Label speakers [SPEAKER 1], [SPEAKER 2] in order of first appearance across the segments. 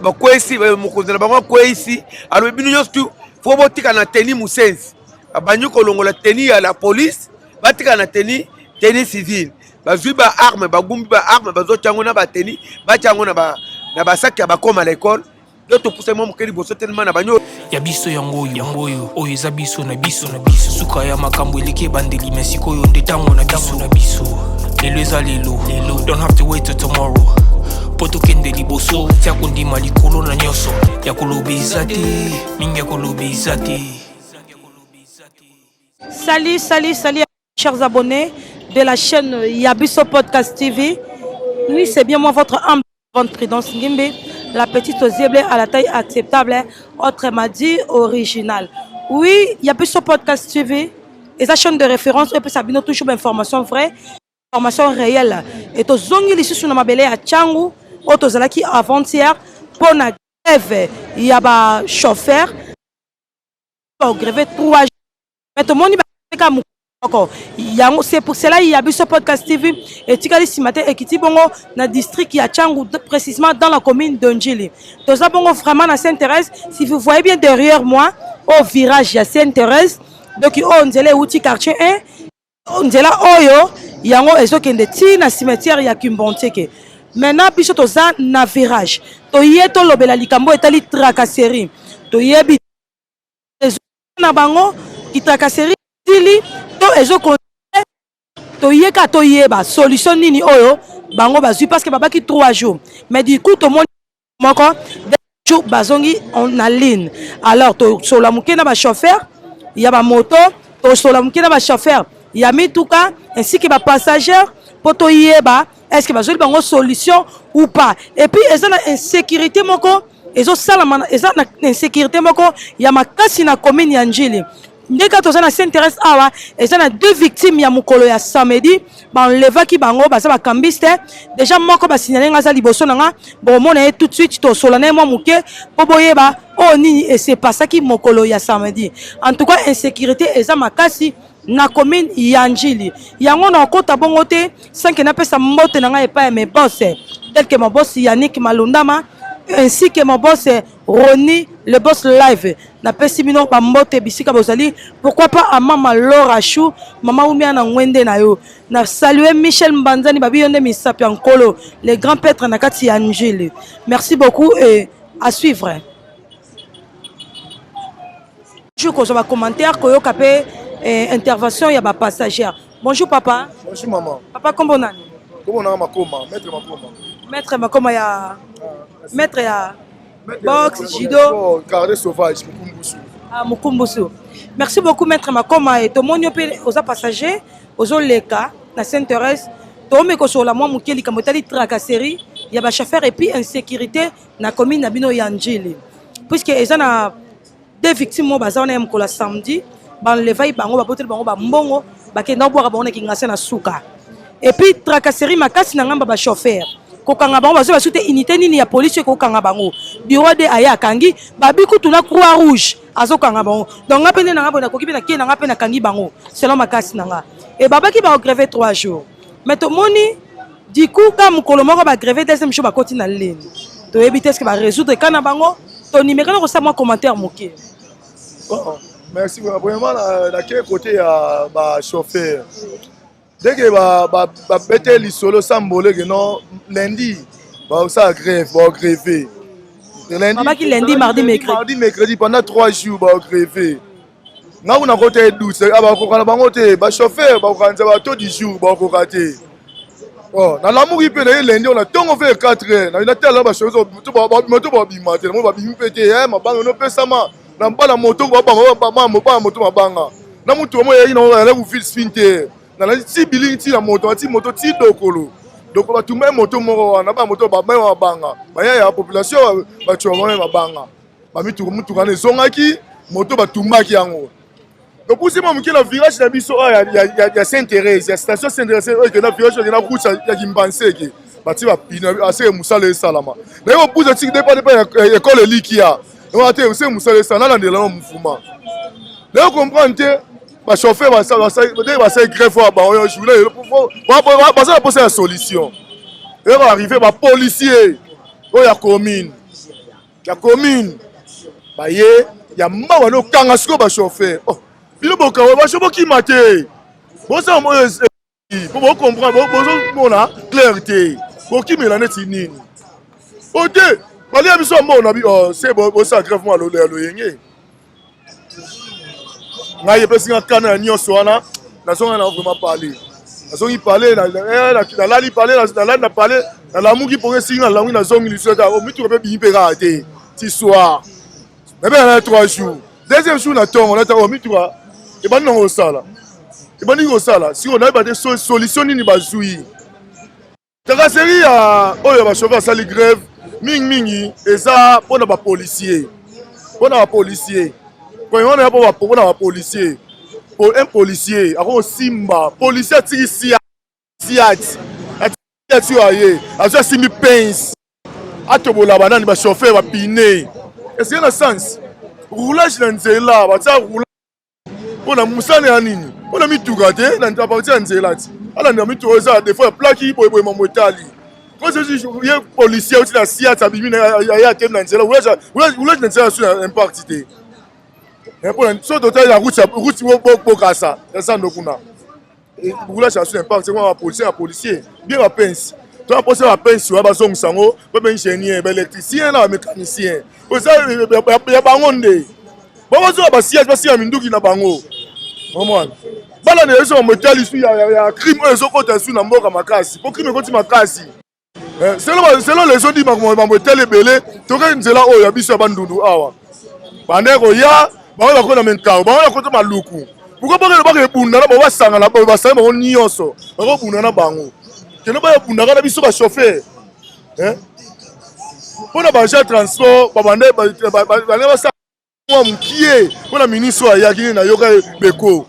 [SPEAKER 1] Bakweyisi mokonzi na bango, akweyisi, alobi bino nyonso tu fo botika na tenue mosenzi. Babandi kolongola tenue ya la police, batika na tenue civile. Bazwi ba arme, bagumbi ba arme, bazotya yango na batenue, batya yango na basaki ya bakoma na ekole. Nde topusaki mwa moke liboso telema na banyo.
[SPEAKER 2] Ya biso yango oyo, yango oyo, oyo eza biso na biso na biso. Suka ya makambo eleki ebandeli, me sikoyo nde ntango na biso na biso. Lelo eza lelo lelo, don't have to wait till tomorrow mpo tokende liboso. Tia kondima likolo na nyonso, ya koloba eza te mingi, ya koloba eza te.
[SPEAKER 3] Salut, salut, salut, chers abonnés de la chaîne Yabiso Podcast TV. Oui, c'est bien moi, votre humble Prudence Ngimbi, la petite aux yeux bleus à la taille acceptable, autrement dit original. Oui, Yabiso Podcast TV et sa chaîne de référence, et puis ça bino toujours information vraie, information réelle. Et tozongi lisusu na mabele ya Tshangu, oyo tozalaki avant-hier pour na grève ya ba chauffeur, grève 3 jours. Mais tomoni ba moko yango, c'est pour cela ya biso Podcast TV etikali nsima te, ekiti bongo na district ya Tshangu, précisément dans la commune de Ndjili. Toza bongo vraiment na Sainte Thérèse. Si vous voyez bien derrière moi, au virage ya Sainte Thérèse, donc oyo nzela euti quartier 1, nzela oyo yango ezokende ti na cimetière ya Kimbanseke. Maintenant biso toza na virage, toye tolobela likambo etali tracasserie. Toyebi na bango kitracasserie tili to ezoko, toyeka toyeba solution nini oyo bango bazwi, parce que babaki 3 jours, mais du coup tomoni moko jour bazongi na ligne. Alors tosola moke na bachauffeur ya bamoto, tosola moke na bachauffeur ya mituka ainsi que bapassager mpo toyeba est ce que bazweli bango solution ou pas. Et puis eza na insécurité moko ezosalama, eza na insécurité moko ya makasi na commune ya Ndjili. Ndenge toza na Sainte Thérèse awa, eza na deux victimes ya mokolo ya samedi, baenlevaki bango, baza bacambiste déjà. Moko basignale nga, aza liboso na nga, bomona ye tout de suite, tosola na ye mwa moke mpo boyeba oyo nini esepasaki mokolo ya samedi. En tout cas insécurité eza makasi na commune ya Ndjili. Yango na okota bongo te sans que napesa mbote na ngai epai ya mes boss, tel que mon boss Yannick Malundama ainsi que mon boss Roni le boss live. Napesi bino bambote bisika bozali. Pourquoi pas a mama Laura Chou, mama umia na ngwende na yo. Na salue Michel Mbanzani, babi yo nde misapi ya nkolo, le grand prêtre na kati ya Ndjili. Merci beaucoup et à suivre. Bonjour, kozwa bacommentaire, koyoka mpe intervention ya bapassager. Bonjour papa.
[SPEAKER 4] Bonjour maman.
[SPEAKER 3] Papa, kombo nani?
[SPEAKER 4] Kombo na Makoma, maître Makoma.
[SPEAKER 3] Maître Makoma, ya maître ya boxe, judo?
[SPEAKER 4] Carré sauvage, Mukumbusu.
[SPEAKER 3] Ah, Mukumbusu. Merci beaucoup maître Makoma. E tomoni yo mpe oza passager, ozoleka na Sainte Thérèse. Tokomi kosola mwa moke likambo etali tracasserie ya bachauffeur et puis insécurité na commune na bino ya Ndjili, puisque eza na deux victimes moko baza wana ya mokolo ya samedi, baenlevai bango, baboteli bango bambongo, bakenda kobwaka bango na Kingasa na suka. Et puis tracasserie makasi na ngambo ya bachauffeur, kokanga bango, bazwi basu te unité nini ya polisi ekokanga bango. Bureau de aye akangi babi kutu na Croix Rouge azokanga bango. Donc nga mpe nde na nga boye nakoki mpe nakei na nga mpe nakangi bango selon makasi na nga. E babaki baogrève 3 jours, mais tomoni du coup ka mokolo moko bagrève, deuxième jour bakoti na leni. Toyebi te est-ce barésoudre ka na bango. Tonimekana kosala mwa commentaire moke.
[SPEAKER 4] Bon, merci. Vraiment, nakei côté ya bachauffeur, dès que babete lisolo samboleke non, lundi baosala grève, baogrève.
[SPEAKER 3] Babaki lundi, mardi, mercredi.
[SPEAKER 4] Mardi, mercredi, pendant 3 jours baogrève. Nga kuna kota edouce, bakoka na bango te. Bachauffeur bakokanisa bato du jour, bakoka te. Nalamuki mpe naye lundi oyo na ntongo vers 4 heures, natala bachauffeur moto babima te, namoni babimi mpe te. Mabanga nopesama na bana moto, bana moto mabanga na mutuka mo eyaki nango kuvile spin te. Nalandi ti bilingi ti na moto, ati moto ti dokolo dokolo, batumba ye moto moko wana, bana moto bamai mabanga, baya ya population batua bamai mabanga bamituka. Mutuka wana ezongaki, moto batumbaki yango. Topusi mwa moke na virage na biso oyo ya Sainte Thérèse, ya station Sainte Thérèse oyo ekenda virage, oyo ekenda route ya Kimbanseke, batie bapine aseke mosala esalama. Naye kopusa tiki depa depa ya ekole elikia wana te, oseke mosala esala. Nalandela na mouvement, naye comprendre te. Bachauffeur ndenge basali grève oyo bango yo journée, baza na mposa ya solution. Eyoko arrive bapolicier oyo ya commune. Ya commune baye ya mbawa nokanga sikoyo bachauffeur. Oh, bino bokawa basho bokima te, bosala oyo po bocomprendre, bozomona clair te, bokimela neti nini o te balia biso ya mbongo na bi. Oh, se bosala grève mwa ya loyenge. Ngai epesi nga kana ya nyonso wana. Nazonga na vraiment parler, nazongi parler, nalali parler, nalali na parler, nalamuki mpongo esingi, nalamuki, nazongi lisusu ata mituka mpe bimi mpe kaka te ti soir. Nabe na 3 jours, deuxième jour na ntongo nata o mituka ebandi nango kosala, ebandi kosala. Sikoyo nayeba te solution nini bazwi. Tracasserie ya oyo bachauffeur asali grève mingimingi eza mpona bapolicier, mpona bapolicier wana, ya mpona bapolicier. Un policier akosimba policier atiki siat ati oyo aye azwi, asimbi pince, atobola banani bachauffeur bapine. Esike na sens roulage na nzela batia roulage mpona mosala ya nini? Mpona mituka te na partir ya nzela ti alandela mituka eza défaut ya plaque boyeboye. Mambo etali ye policier oti na siat, abimi, aye, atemi na nzela, roulage na nzela su na impact te. Mpona so totali na route Bokasa ya Sando kuna, roulage ya su impact te. Bapolicier ya policier bien bapince to baposa bapince wana bazongisa yango mpe baingénieur, baélectricien na bamécanicien eza ya bango nde bakozwa basiage, basia minduki na bango. Omwana balandela biso mambo etali su ya crime oyo ezokota su na mboka makasi, po crime ekoti makasi selon les odi. Mambo etali ebele, toke nzela oyo ya biso ya Bandundu awa, bande koya bango bakota na Menkao, bango bakota Maluku. Pourquoi bakende baka ebunda na bango, basangana, basali bango nyonso, bakobunda na bango, kende bayobundaka na biso bachauffeur mpona baagent transport babande basala mwa mokie. Mpona ministre oyo ayaki nini, nayoka beko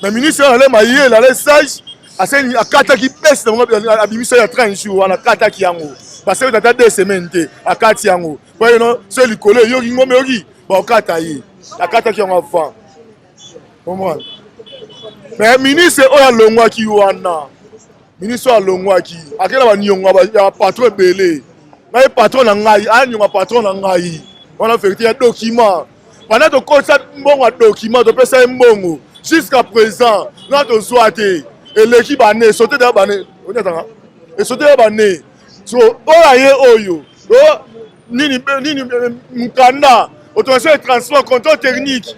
[SPEAKER 4] na ministre oyo ale mayele, ale sage, asali akataki pese na bango, abimisa ya 30 jours wana, akataki yango, basali ata 2 semaines te, akati yango po yeno so likolo eyoki ngombe eyoki bakokata ye, akataki yango avant. Comprendre? Mais ministre oyo alongwaki wana, ministre oyo alongwaki akei na baniongo ya patron ebele. Ngai patron na ngai anionga patron na ngai wana, vérité ya document wana, tokotisa mbongo ya document, topesa ye mbongo, jusqu'à présent na tozwa te. Eleki bane, esote deya bane, oniatanga esote ya bane. So oyo aye oyo nini nini, mokanda autorisation de transport, contrôle technique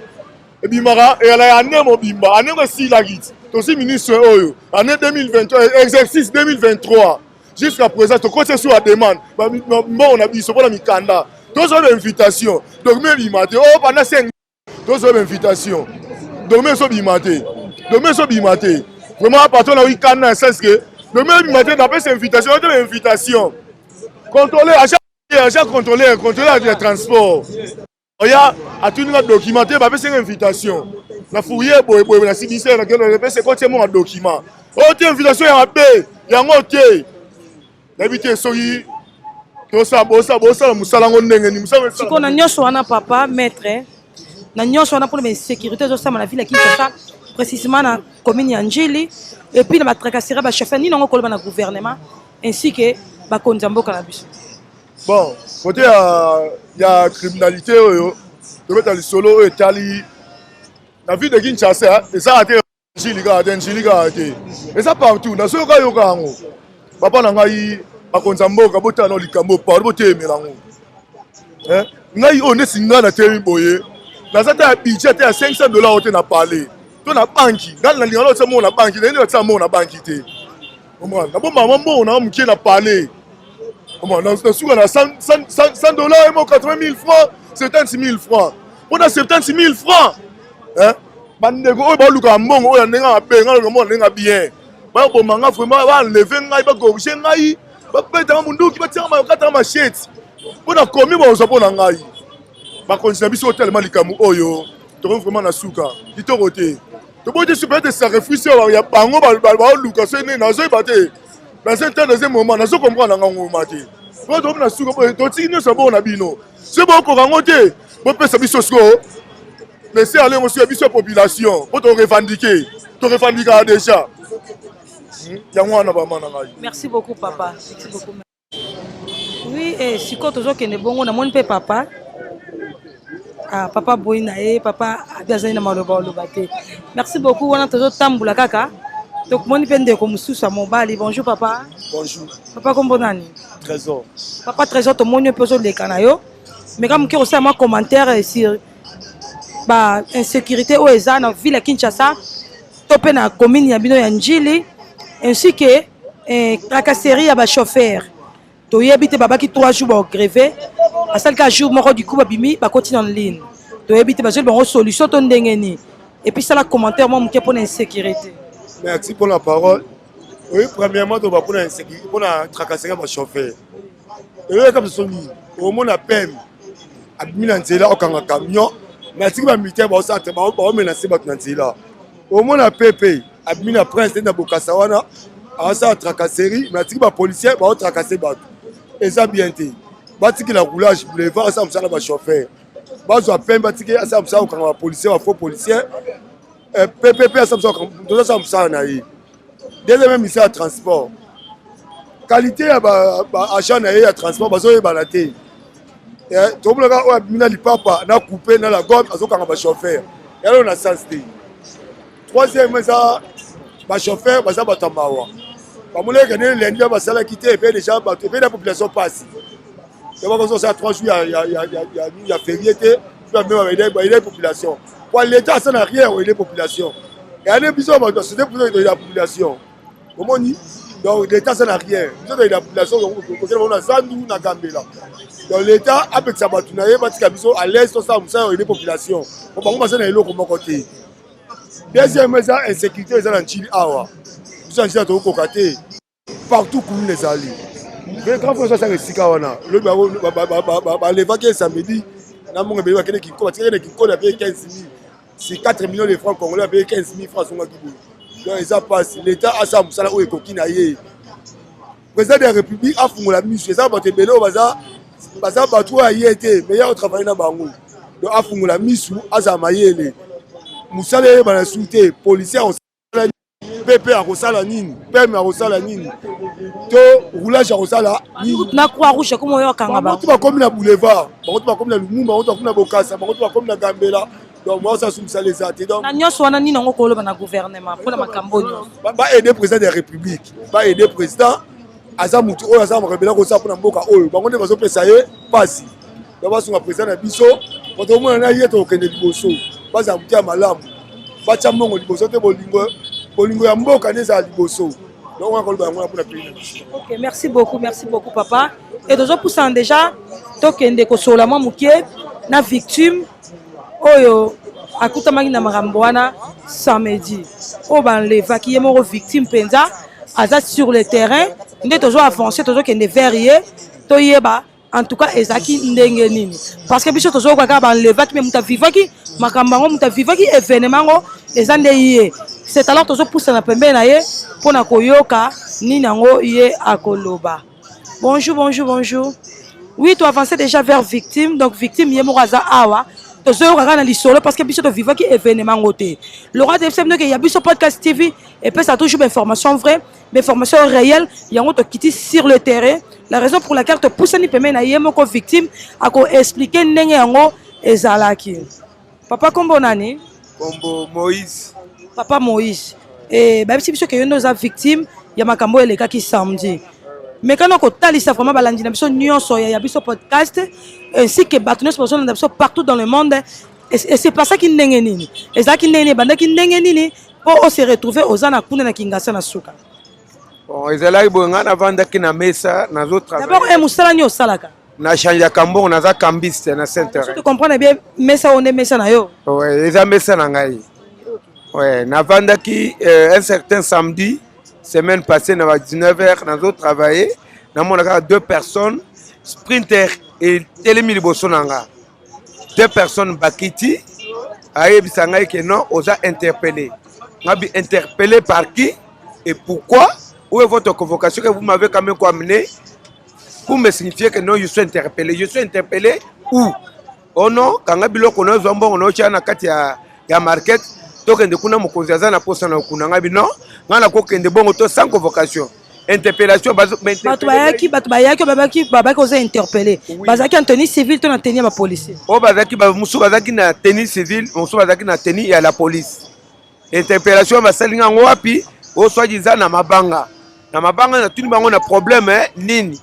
[SPEAKER 4] ebimaka eyala ya année mobimba. Année ngo esilaki ti tosi ministre oyo année 2023, exercice 2023. Jusqu'à présent tokoti sur la demande mbongo na biso mpona mikanda, tozwa bainvitation, document ebima te. Oyo pendant 5 tozwa bainvitation, document ezobima te, document ezobima te. Vraiment patron na wikanda na sens que document ebima te, napesa invitation oyo te, bainvitation contrôleur, agent contrôleur, contrôleur ya transport oya atuni nga document te, bapesi nga invitation na fourrier boyeboye, na sibise napesi ekoti monga document oyo te, invitation ya mabe yango te. Nayebi te soki bosala mosala yango ndenge nini.
[SPEAKER 3] Sikoyo na nyonso wana, papa maître, na nyonso wana mpona bainsécurité ezosama na ville ya Kinshasa, précisément na commune ya Njili, et puis na batracasserie bachauffeur, nini yango koloba na gouvernement ainsi que bakonzi ya mboka na biso?
[SPEAKER 4] Bon, côté ya criminalité oyo tobeta lisolo oyo etali na ville de Kinshasa, ezala te Njili kaka te, Njili kaka te, eza partout. Nazoyoka yoka yango. Papa na ngai, bakonzi ya mboka, botala na likambo pardon, botelemela yango. Ngai oyo neti ngai natelemi boye, naza te ya budget te ya 500 $ oyo te na palais to na banki. Ngai nalinga na otia mbongo na banki, nayebi batia mbongo na banki te. Nabombaka mwa mbongo na mokie na palais, nasuka na 100 $ emo 80 000 francs, 70 000 francs. Mpona 70 000 francs, bandeko oyo balukaka mbongo oyo ya ndenge mabe, ngai naluka mbongo na ndenge bien, baboma nga vraiment, baenlever ngai, bagorger ngai, babetanga munduki, batianga, bakatanga machette mpo na komi bakozwa mpo na ngai. Bakonzi na biso, otelema likambo oyo, tokomi vraiment na suka kitoko te. Toboyi te peut-être sacrifice ya bango baoluka so nini, nazoyeba te. Dans un temps, dans un moment, nazo comprendre nanga ngoma te. Po tokomi na suka, totiki nyonso bongo na bino. Soki bokoka yango te, bopesa biso sikoyo laisser aller ngo sikoyo biso population, po torevendique, torevendikaka déjà yango wana, bama na ngai.
[SPEAKER 3] Merci beaucoup, papa, merci beaucoup. Oui. Merci. Eh, sikoyo tozokende bongo, namoni mpe papa. Ah, papa boyi na ye, papa abi azali na maloba oloba te. Merci beaucoup. Wana tozotambola kaka, tokomoni mpe ndeko mosusu ya mobali. Bonjour papa.
[SPEAKER 5] Bonjour.
[SPEAKER 3] Papa, kombo nani?
[SPEAKER 5] Trésor.
[SPEAKER 3] Papa Trésor, tomoni yo mpe ozoleka na yo, meka moke kosala mwa commentaire sur ba insécurité oyo eza na ville ya Kinshasa to mpe na commune ya bino ya Njili, ainsi que tracasserie ya bachauffeur. Toyebi te, babaki 3 jours baogreve, basali kaka jour moko, du coup babimi, bakoti na ligne. Toyebi te bazweli bango solution to ndenge nini. Et puis sala commentaire mwa moke mpona insécurité.
[SPEAKER 5] Merci pour la parole. Oui, premièrement, toba mpona insécurité, mpona tracasserie ya bachauffeur. Eyoyaka biso nini? Omona peme abimi na nzela, okanga camion, mais atiki bamilitaire baosala, baomenase bato na nzela. Omona pepe abimi na prince te na Bokasa wana, aosala tracasserie, mais atiki bapolicier baotracase bato. Eza bien te. Batikela roulage boulevard asala mosala, bachauffeur bazwa pembe, batiki asala mosala, kokanga bapolicier, bafaux policier. Ppp asala mosala, tozasala mosala na ye. Deuxième, ministère ya transport, qualité ya baagent na ye ya transport bazoyebana te. Tomonaka oyo abimi na lipapa na coupe na la gomme, azokanga bachauffeur, yalo na sens te. Troisième, eza bachauffeur baza bato ya mawa, bamonaki nde lundi basalaki te, epe déjà bato epe na population pasi. Bakozosala 3 jours ya férié te, baide population po l'État aza na rien oide population eyane. Biso bato ya société ya population omoni, donc l'État aza na rien, biso toyeda population, kokende bango na zandu na Gambela. Donc l'État apekisa bato na ye, batika biso à l'aise, tosala mosala oide population, po bango baza na eloko moko te. Deuxième, eza insécurité eza na Njili awa. Biso na Njili tokokoka te, partout kuluna ezali. Grand frère asaka esika wana, lobi balevaki samedi na mbongo ebele, bakende Kinko, batikaki na Kinko, na paye 15 000 sur 4 millions de francs congolais, apaye 15 000 francs, azongaki boye. Donc eza mpasi. L'État asala mosala oyo ekoki na ye. Président de la République afungola miso. Eza bato ebele oyo baza bato oyo aye te, mais ya otravaille na bango. Donc afungola misu, azala mayele, mosala eyebana su te. Policier akosala, pp akosala nini, pm akosala nini, to roulage akosala nini?
[SPEAKER 3] Na Croix Rouge komo oyo akanga.
[SPEAKER 5] Bango to bakomi na boulevard, bango to bakomi na Lumumba, bango to bakomi na Bokasa, bango to bakomi na Gambela. Donc mwasi asu mosala eza te. Donc
[SPEAKER 3] na nyonso wana, nini yango koloba na gouvernement mpona makambo nyonso?
[SPEAKER 5] Baaider président de la République, baaider président. Aza motu oyo aza makambo ebele kosala mpona mboka oyo, bango nde bazopesa ye mpasi. Donc basunga président na biso, po tomona na ye tokokende liboso. Bazala motu ya malamu, batya mbongo liboso te, bolingo, bolingo ya mboka nde ezala liboso. Donc wana koloba yango wana mpona pays na biso.
[SPEAKER 3] Ok, merci beaucoup, merci beaucoup papa. Et tozopusana déjà, tokende kosolola mwa moke na victime oyo akutamaki na makambo wana samedi, oyo banlevaki ye moko. Victime mpenza aza sur le terrain, nde tozo avance, tozokende vers ye, toyeba en tout cas ezalaki ndenge nini, parce que biso tozoyoka kaka banlevaki, mais moto avivaki makambo yango, moto avivaki événement yango eza nde ye. C'est alors tozopusana pembeni na ye mpona koyoka nini yango ye akoloba. Bonjour, bonjour, bonjour. Oui, toavance déjà vers victime. Donc victime ye moko aza awa, tozoyoka kaka na lisolo, parce que biso tovivaki événement yango te. Laurent tebisa bino ke ya biso podcast TV epesa toujours bainformation vraie, bainformation réelle. Yango tokiti sur le terrain, la raison pour laquelle topusani pembeni na ye moko victime, akoexplike ndenge yango ezalaki. Papa, kombo nani?
[SPEAKER 1] Kombo Moïse.
[SPEAKER 3] Papa Moïse, bayebisi biso ke yo nde oza victime ya makambo oyo elekaki samedi. Mekana kotalisa vraiment balandi na biso nyonso ya biso podcast, ainsi que bato nyonso bazolanda biso partout dans le monde, esepasaki ndenge nini, ezalaki ndenge nini, ebandaki ndenge nini mpo ose retrouve oza na kuna na Kingasa na suka?
[SPEAKER 1] Bon, ezalaki boye: ngai navandaki na mesa, nazotravaille.
[SPEAKER 3] D'abord, mosala nini osalaka?
[SPEAKER 1] Nachangeaka mbongo, naza cambiste na Saint.
[SPEAKER 3] Soki comprendre bien, mesa oyo nde mesa na yo?
[SPEAKER 1] Ouais, eza mesa na ngai. Ouais, navandaki un certain samedi semaine passée na ba 19 heures, nazotravaille, namona kaka deux personnes, sprinter etelemi liboso na nga, deux personnes bakiti, ayebisa ngai ke non, oza interpellé. Ngabi: «Interpellé par qui et pourquoi? Où est votre convocation que vous m'avez quand même quoi amené pour me signifier que non, je suis interpellé? Je suis interpellé où?» «Oh non, kanga biloko na, ozwa mbongo na, otya na kati ya market, tokende kuna, mokonzi aza na posa na okuna.» Ngai bi: «Non, ngai nakokende bongo to sans convocation.» Interpellation
[SPEAKER 3] bato bayaki, bato bayaki, babaki, babaki oza interpellé. Bazalaki en tenue civile to na tenue ya bapolicier?
[SPEAKER 1] Oyo bazalaki, mosusu bazalaki na tenue civile, mosusu bazalaki na tenue ya la police. Interpellation basali yango wapi? Oyo soi-disant na mabanga, na mabanga. Natuni bango na problème nini?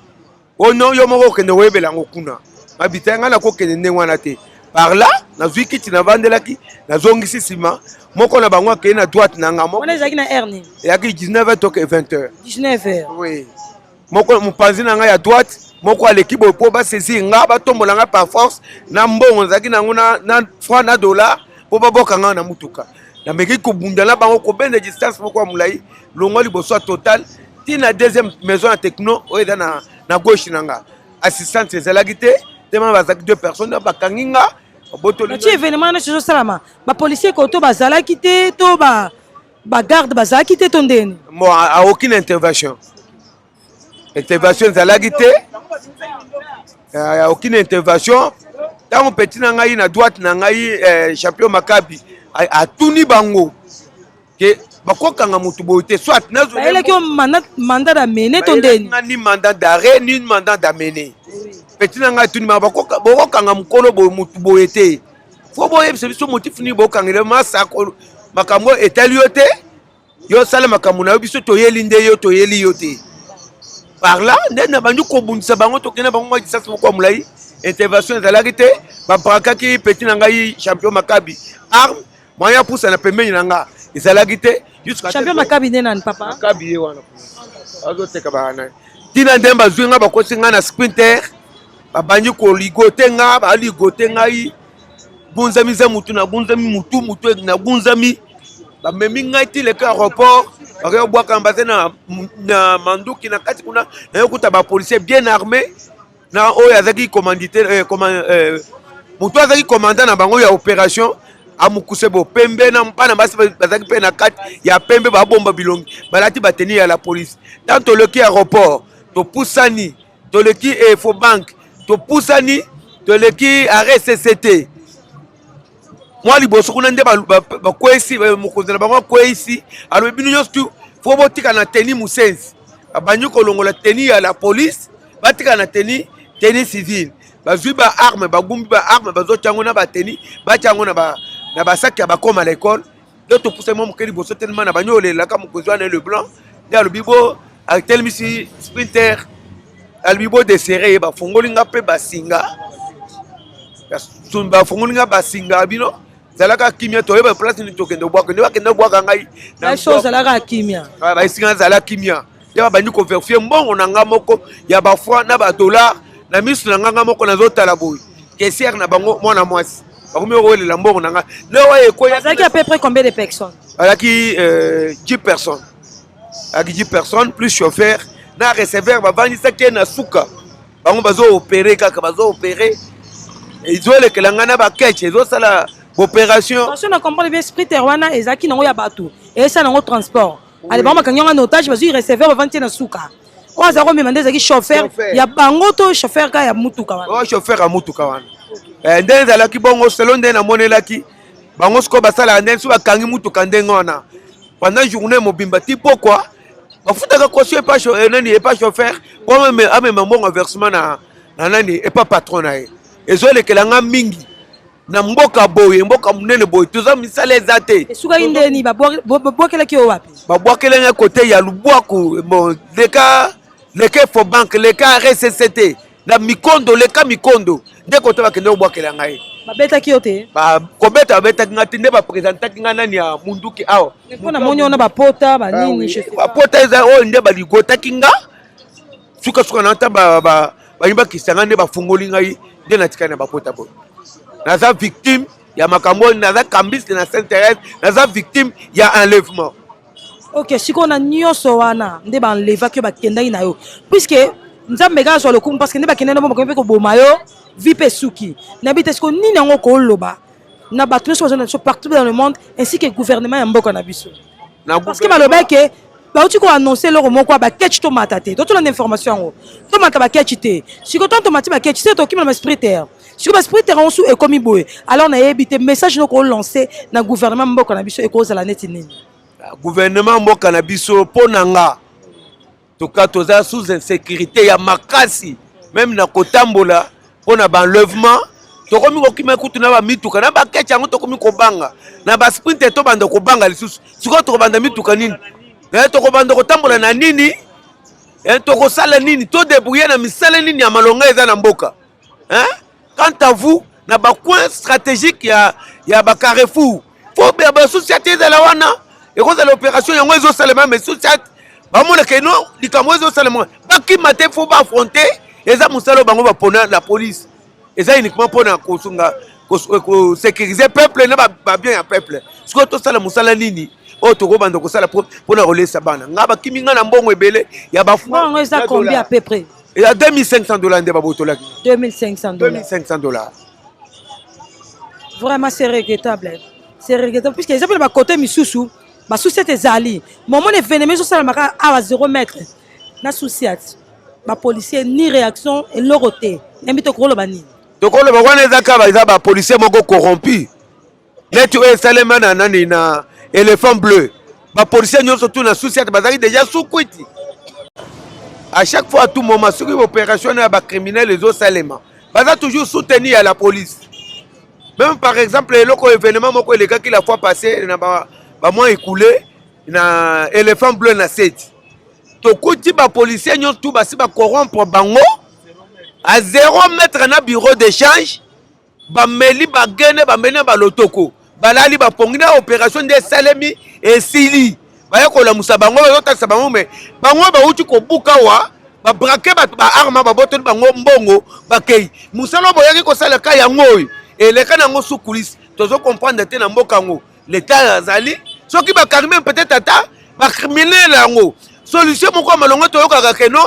[SPEAKER 1] Oyo yo moko okende koyebela yango kuna. Mabita ngai nakokende ndenge wana te. Par là nazwi kiti, navandelaki, nazongisi nsima. Moko na bango akei na droite na nga.
[SPEAKER 3] Wana ezalaki na heure nini?
[SPEAKER 1] Eyaki 19 h toke 20 h.
[SPEAKER 3] 19 h?
[SPEAKER 1] Oui. Moko mopanzi na ngai ya droite, moko aleki boye mpo basaisir nga, batombola ngai par force na mbongo nazalaki nango na franc na dollar, mpo baboka ngai na mutuka. Nameki kobunda na bango, kobenda distance moko ya molai, longwa liboso ya Total ntina deuxième maison ya Techno oyo eza na gauche na nga. Assistance ezalaki te, tema bazalaki deux personnes, bakangi nga, babotoli.
[SPEAKER 3] Ti événement nyonso ezosalama, bapolicier koto bazalaki te to bagarde bazalaki te to ndeni?
[SPEAKER 1] Bon, aucune intervention, intervention ezalaki te, aucune intervention. Ntango petit na ngai na droite na ngai, champion Makabi, atuni bango ke bakokanga motu boye te, soit
[SPEAKER 3] Bayelaki yo mandat d'amener to ndeni?
[SPEAKER 1] Ni mandat d'arrêt ni mandat d'amener. Petit na ngai atuni bango: bokokanga mokolo boye motu boye te, fo boyebisa biso motif nini bokangela masako. Makambo etali yo te, yo osala makambo na yo, biso toyeli nde yo, toyeli yo te. Par là nde na bandi kobundisa bango, tokende bango mwa distance moko ya molai. Intervention ezalaki te. Babrakaki petit na ngai champion Makabi arme, moyen apusa na pembeni na nga ezalaki te.
[SPEAKER 3] Champion Makabi nde nani, papa?
[SPEAKER 1] Makabi ye wana azoteka bana. Ntina nde bazwi nga, bakosi nga na Sprinter, babandi koligoter nga, baligoter ngai, gunzami za mutu, nagunzami mutu, mutu nagunzami. Bamemi ngai ti leka aéroport, bakoki kobwaka baza na manduki na kati kuna. Nayokuta bapolicier bien armé na oyo azalaki commandité, moto azalaki commandant na bango ya opération, amokuse bo pembe, na bana basi bazalaki mpe na kati ya pembe, babomba bilongi, balati batenue ya la police. Tant toleki aéroport, topusani, toleki Ecobank, topusani, toleki arrêt CCT mwa liboso kuna nde bakweyisi mokonzi na bango. Akweyisi, alobi: bino nyonso tu fo botika na tenue mosenzi. Babandi kolongola tenue ya la police, batika na tenue civile. Bazwi baarme, bagumbi baarme, bazotia yango na batenue, batia yango na basaki ya bakoma l'école. Nde topusani mwa moke liboso telema na bandi olelaka mokonzi wana le blanc. Nde alobi bo atelemisi Sprinter, alobi bo desserrer ye. Bafongoli nga mpe basinga, bafongoli nga basinga. Bino zalaka kimia, toyeba place nini tokende obwaka. Nde bakende obwaka ngai.
[SPEAKER 3] Ozalaka kimia?
[SPEAKER 1] Baesinga nazala kimia. Nde babandi kovérifier mbongo na nga moko ya bafranc na badollar na miso na nga. Nga moko nazotala boye, caissière na bango mwana mwasi bakomi kowelela mbongo na nga nde oyo
[SPEAKER 3] ekoya. Azalaki à peu près combien de personnes?
[SPEAKER 1] Azalaki 10 personnes, azalaki 10 personnes plus chauffeur na receveur. Bavandisaki ye na suka, bango bazoopérer kaka, bazoopérer, ezolekela ngai na baketch, ezosala opération.
[SPEAKER 3] So na comprendre bien, Sprinter wana ezalaki nango ya bato, eyesala nango transport. Ale bango bakangi yango en otage, bazwi receveur, bavandi tie na suka. Oyo aza komema nde ezalaki chauffeur ya bango to chauffeur ka ya mutuka wana?
[SPEAKER 1] Oyo chauffeur ya mutuka wana. Nde ezalaki bongo selo nde namonelaki bango. Sikoyo basalaka ndenge so bakangi mutuka ndenge wana pendant journée mobimba ti pokwa, bafutaka caution epa nani, epa chauffeur, po amema mbongo versement na nani, epa patron na ye. Ezolekela nga mingi na mboka boye, mboka monene boye, toza misala eza te.
[SPEAKER 3] Esukaki ndeni? Babwakelaki yo wapi?
[SPEAKER 1] Babwakeli nga kote ya lubwaku. Bon, leka, leka Ecobank, leka RCCT na mikondo, leka mikondo, nde kote bakende kobwakela ngai.
[SPEAKER 3] Babetaki yo te?
[SPEAKER 1] Kobeta babetaki nga te. Nde baprésentaki nga nani ya munduki awa.
[SPEAKER 3] Mpo namoni wana bapota banini.
[SPEAKER 1] Bapota eza oyo nde baligotaki nga. Sukasuka na ata bayi bakisa ngai, nde bafungoli ngai, nde natikali na bapota boye. Naza victime ya makambo oyo, naza cambiste na Sainte Thérèse, naza victime ya enlèvement.
[SPEAKER 3] Ok, sikoyo na nyonso wana nde baenlevaki yo, bakendaki na yo, puisque Nzambe kaka azwa lokumu, parce que nde bakendaki na bo bakomi mpe koboma yo, vie mpe esuki. Nayebi te sikoyo nini yango koloba na bato nyonso baza na biso partout dans le monde, ainsi que gouvernement ya mboka na biso, parce que balobaki ke bauti koannoncer eloko moko ya baketch, tomata te, totolanda information yango, tomata baketch te. Sikoyo ntango tomati baketch se tokima na basprinter, sikoyo basprinter yango su ekomi boye. Alors nayebi te message noko olancer na gouvernement mboka na biso ekozala neti nini?
[SPEAKER 1] Gouvernement mboka na biso, mpo na nga. Toka toza sous insécurité ya makasi meme na kotambola mpo na baenlèvement tokomi kokima kutu na bamituka na baketch yango tokomi kobanga na basprinte tobanda kobanga lisusu sikoyo tokobanda mituka nini eh, tokobanda kotambola na nini eh, tokosala nini todebrouille na misala nini ya malonga eza na mboka eh? Quant à vous, na ba coin stratégique ya ya ba carrefour, faut ba ba sous-ciat ezala wana. Ekozala opération yango ezosalema mais sous-ciat bamona ke non likambo ezosalema bakima te faut ba affronter eza mosala oyo bango bapona la police eza uniquement mpona kosunga kosécuriser peuple na babien ya peuple sikoyo tosala mosala nini oyo tokobanda kosala mpona kolesa bana nga bakimi nga na mbongo ebele ya
[SPEAKER 3] bafranc eza combien à peu près
[SPEAKER 1] ya 2500 dollars nde babotolaki
[SPEAKER 3] 2500 dollars.
[SPEAKER 1] 2500 dollars.
[SPEAKER 3] Vraiment c'est regrettable, c'est regrettable puisque eza mpe na bakote misusu basusiate ezali momona evenema ezosalamaka awa 0 mètre na susiate bapolicier ni réaction eloko te nayebi tokoloba nini.
[SPEAKER 1] Tokoloba wana eza kaka eza bapolicier moko corrompu neti oyo esalema na nani na éléphant bleu bapolicier nyonso tu na susi ate bazalaki deja sukwiti à chaque fois à tout moment soki opération ya bacriminel ezosalema baza toujours soutenu ya la police même par exemple eloko événement moko elekaki la fois passée na bamois ba écoulé na éléphant bleu na seti tokuti bapolicier nyonso tu basi bacorrompre bango à zéro mètre na bureau d'échange Bameli bagene bameli na balotoko balali bapongi na operation nde esalemi esili baye kolamusa bango bazotalisa bango me bango bauti kobuka wa babrake bato baarma babotoli bango mbongo bakei mosala oyo boyaki kosala ka yango oyo eleka na yango sukulisi tozo comprendre te na mboka yango leta azali soki bakangi meme peut-être ata bacriminele yango solution moko ya malonga toyokaka keno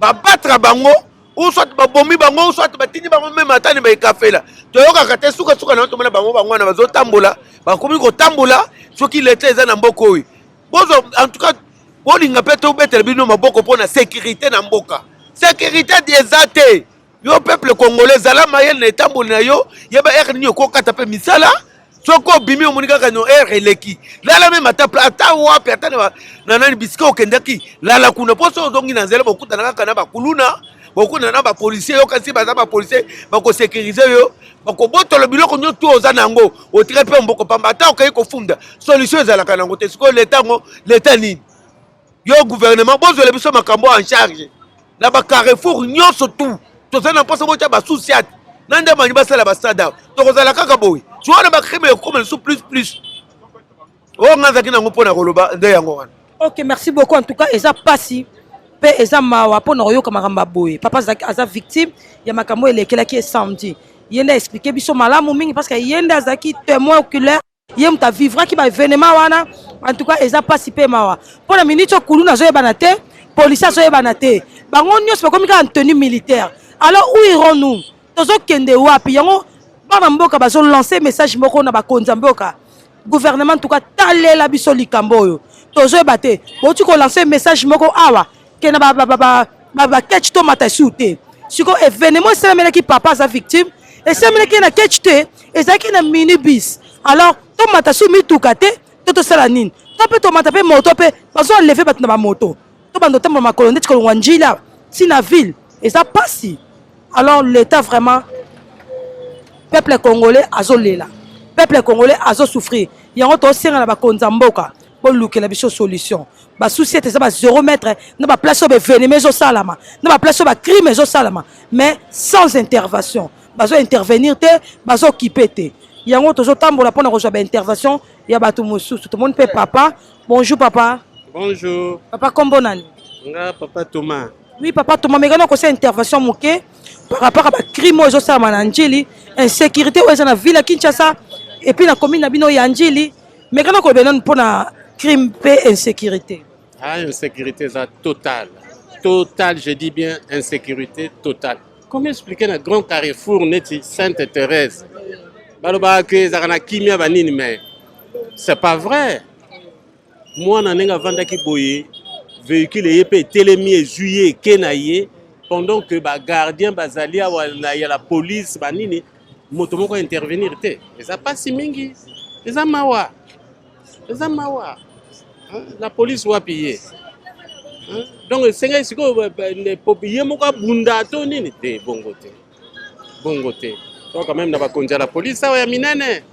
[SPEAKER 1] babatra bango ou soit babomi bango ou soit batindi bango meme ata ni baekafela toyokaka te sukasuka na tomona bango bango wana bazotambola bakomi kotambola soki leta eza na mboka oyo bozwa en tout cas bolinga mpe tobetela bino maboko mpo na sécurité na mboka sécurité eza te yo peuple congolais zala mayele na etamboli na yo yeba ere nini okokata mpe misala soki obimi omoni kaka no heure eleki lala meme ata ata wapi ata na nani bisika okendaki lala kuna mpo soki ozongi na nzela bokutana kaka na bakuluna bokutana na bapolisier yo kasi baza bapolisier bakosekirize yo bakobotola biloko nyonso to oza na yango otikali mpe mboko pamba ata okei kofunda solution ezalaka na yango te sikoyo leta yango leta nini yo gouvernement bozwela biso makambo en charge na ba carrefour nyonso tout toza na mposa botya basous-ciat na nde mani basala bastade awa tokozala kaka boye ti wana bacrime ekokoma lisusu plus plus oyo ngai azalaki nango mpo na koloba nde yango wana.
[SPEAKER 3] Ok, merci beaucoup. En tout cas, eza pasi pe eza mawa mpo na koyoka makambo ya boye. Papa aza victime ya makambo elekelaki ye samedi. Ye nde expliquer biso malamu mingi parce que ye nde azalaki témoin oculaire. Ye moto avivraki ba événement wana. En tout cas, eza pasi pe mawa. Mpo na minute oyo kuluna azoyebana te, policier azoyebana te. Bango nyonso bakomi kaka en tenue militaire. Alors où irons-nous? Tozokende wapi? Yango bana mboka bazo lancer message moko na bakonzi ya mboka. Gouvernement en tout cas talela biso likambo oyo. Tozoyeba te. Bouti ko lancer message moko awa ke na ba ba ba ba ba, ba ketch to mata esu te. Siko événement esalamelaki papa aza victime, esalamelaki ye na ketch te, ezalaki na minibus. Alors tomata su mituka te, to tosala nini? To mpe tomata mpe moto mpe bazo enlever bato na ba moto. To bando tambola makolo ndeti kolongwa Njila ti na ville eza pasi. Alors l'État vraiment peuple congolais azolela, peuple congolais azo souffrir. Yango tosenga na bakonzi ya mboka bolukela biso solution. Ba souci ete eza ba 0 mètre na ba place oyo ba événement ezosalama, na ba place oyo ba crime ezosalama, mais sans intervention. Bazo intervenir te, bazo occuper te. Yango tozotambola mpona kozwa ba intervention ya bato mosusu. Tomoni mpe papa. Bonjour papa.
[SPEAKER 6] Bonjour.
[SPEAKER 3] Papa kombo nani?
[SPEAKER 6] Nga papa Thomas.
[SPEAKER 3] Oui papa Thomas, mais kana kosala intervention moke par rapport à ba crime oyo ezosalama na Ndjili, insécurité oyo eza na ville ya Kinshasa et puis na commune na bino ya Ndjili. Mais kana koloba nanu mpona crime mpe insécurité.
[SPEAKER 6] Ah, insécurité eza totale. Totale, je dis bien insécurité totale. Comment expliquer na grand carrefour neti Sainte Thérèse? Balobaka ke ezalaka na kimia banini mais c'est pas vrai. Mwana ndenge avandaki boye véhicule eye mpe etelemi ezwi ye eke na ye pendant que ba gardien bazali awa na ya la police banini moto moko intervenir te. Eza pasi mingi, eza mawa, eza mawa. La police wapi ye? Donc esengeli sikoyo ye moko abunda to nini te, bongo te, bongo te. Donc quand même na bakonzi ya la police awa ya minene,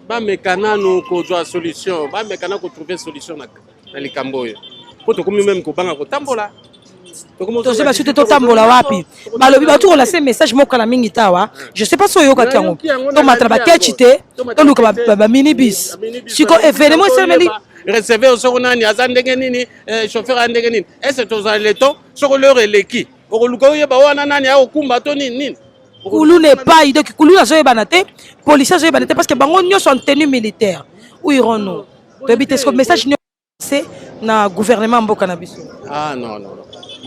[SPEAKER 6] bameka nanu kozwa solution, bameka na kotrouver solution na likambo oyo, mpo tokomi même kobanga kotambola.
[SPEAKER 3] Tozoyeba biso te totambola wapi. Balobi bauti kolase message moko na mingi tawa, je sais pas so oyokaki yango. Tomatala bakechi te, toluka baminibus. Siko événement esalemeli.
[SPEAKER 6] Receveur soko nani aza ndenge nini, chauffeur aza ndenge nini, ese tozala leto soko l'heure eleki, okoluka oyeba wana nani akokumba to nini nini.
[SPEAKER 3] Kuluna epai, donc kuluna azoyebana te, policier azoyebana te, parce que bango nyonso en tenue militaire. Où irons-nous? Toyebi te. Siko message nyonso na gouvernement mboka na biso?
[SPEAKER 6] Ah non, non,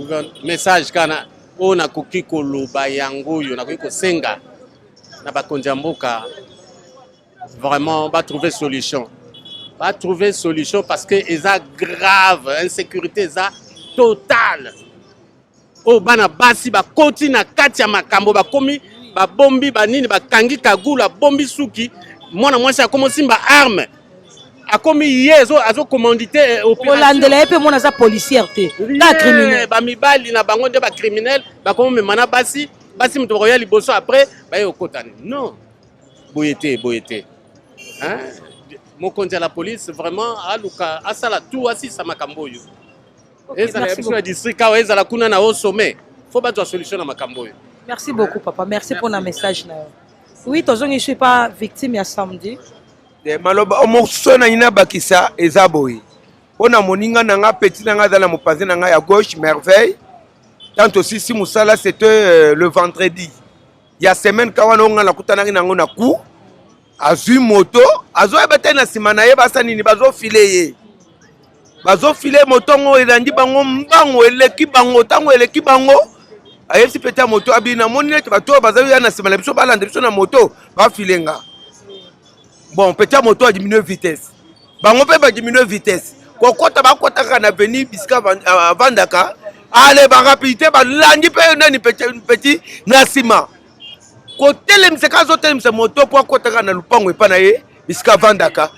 [SPEAKER 6] non, message kana oyo nakoki koloba yango oyo nakoki kosenga na bakonzi ya mboka, vraiment batrouver solution, batrouver solution, parce que eza grave, insécurité eza totale. Oyo bana basi bakoti na kati ya makambo, bakomi babombi banini, bakangi kagulu, abombi suki, mwana mwasi akomi osimba arme, akomi ye azocommandite.
[SPEAKER 3] Kolandela ye mpe mwana aza policière te, ka criminel.
[SPEAKER 6] Bamibali na bango nde bacriminel, bakomi mema na basi. Basi moto bakoya liboso, après baye kokotani. Non, boye te, boye te. Mokonzi ya la police vraiment aluka asala tout, asisa makambo oyo. Ezala ya biso ya district awa, ezala kuna na haut sommet, faut bazwa solution na makambo oyo.
[SPEAKER 3] Merci beaucoup papa, merci mpona message na yo. Oui, tozongi, je suis pas victime ya samedi.
[SPEAKER 1] Maloba mosusu na nini nabakisa eza boye mpo na moninga na nga, petit na nga, aza na mopanzi na ngai ya gauche, Merveille. Tant tosisi mosala, c'était le vendredi ya semaine ka wana oyo ngai nakutanaki nango na cour. Azwi moto, azoyeba te na nsima na ye basa nini, bazofile ye, bazofile moto ngo, elandi bango mbango, eleki bango. Ntango eleki bango, ayebisi pete ya moto abi: "Namoni neti bato oyo bazali ya na nsima na biso, balanda biso na moto, bafile nga." Bon, pete ya moto adiminue vitesse, bango mpe badiminue vitesse. Kokota, bakota kaka na avenue bisika avandaka. Ale barapidité, balandi mpe nani, petit na nsima. Kotelemisa kaka, azotelemisa moto mpo akota kaka na lupango epa na ye bisika avandaka,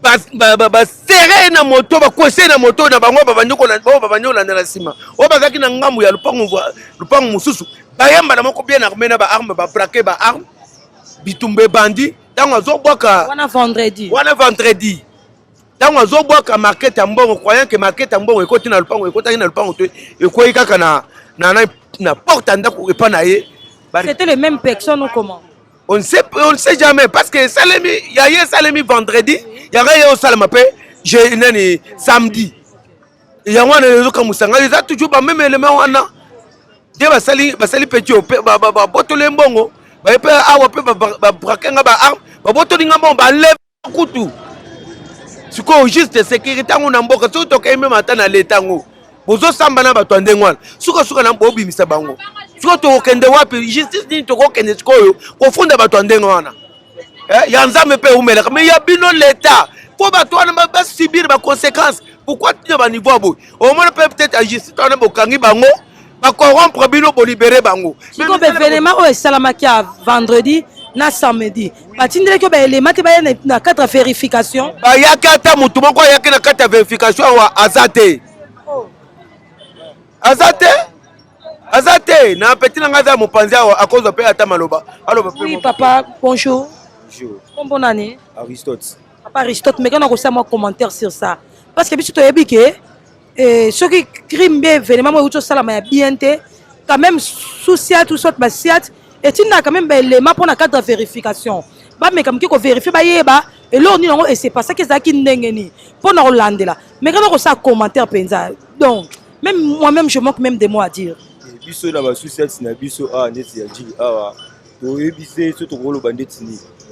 [SPEAKER 1] basere ye na moto, bakwese ye na moto na bango. Babandi kolanda na nsima, oyo bazalaki na ngambu ya lupango, lupango mosusu, bayambana moko bien armé na baarme, babraquer baarme, bitumba ebandi. Ntango azobwaka
[SPEAKER 3] Wana vendredi?
[SPEAKER 1] Wana vendredi. Ntango azobwaka market ya mbongo, croyant que market ya mbongo ekoti na lupango, ekotaki na lupango te, ekwei kaka na porte ya ndako epa na ye.
[SPEAKER 3] C'était les mêmes personnes ou comment?
[SPEAKER 1] On ne sait jamais, parce que esalemi ya ye, esalemi vendredi, yanga ye osalema mpe je nani, samedi. Yango wana ezokamwisa ngai, eza toujours bameme élément wana nde basali, basali petit oyo babotoli mbongo, baye mpe awa mpe babraquer nga baarme, babotoli nga mbongo, baleve kutu. Sikoyo juste sécurité yango na mboka, soki tokei même ata na leta yango, bozosamba na bato ya ndenge wana, sukasuka na bobimisa bango. Sikoyo tokokende wapi? Justice nini tokokende sikoyo kofunda bato ya ndenge wana? Ya Nzambe mpe eumelaka, mais ya bino leta, mpo bato wana basubir baconséquence. Pourquoi tina baniveau ya boye? Omona mpe peut-être ya justice wana, bokangi bango, bacorrompre bino, bolibérer bango.
[SPEAKER 3] Sikoyo baévénement oyo esalamaki ya vendredi na samedi, batindelaki oyo baelema te baya na cadre ya vérification?
[SPEAKER 1] Bayaki, ata motu moko ayaki na kati ya vérification awa aza te, aza te, aza te. Na petit na ngai aza ya mopanzi awa, akozwa mpe ata maloba, aloba mpe.
[SPEAKER 3] Oui papa, bonjour.
[SPEAKER 7] Bonjour.
[SPEAKER 3] Kombo nani?
[SPEAKER 7] Aristote.
[SPEAKER 3] Papa Aristote, meka na kosala mwa commentaire sur ça, parce que biso toyebi ke soki crime mpe événement moko euti osalama ya bien te, quand même sous-ciat ou soit basiat etindaka quand même baélément mpona cadre ya vérification, bameka moke kovérifier, bayeba eloko nini yango esepasaki, ezalaki ndenge nini, mpona kolandela. Meka na kosala commentaire mpenza. Donc même moi-même, je manque même des mots à dire.
[SPEAKER 7] Biso na basous-ciat na biso awa neti ya Njili awa, toyebi se so tokoloba ndeti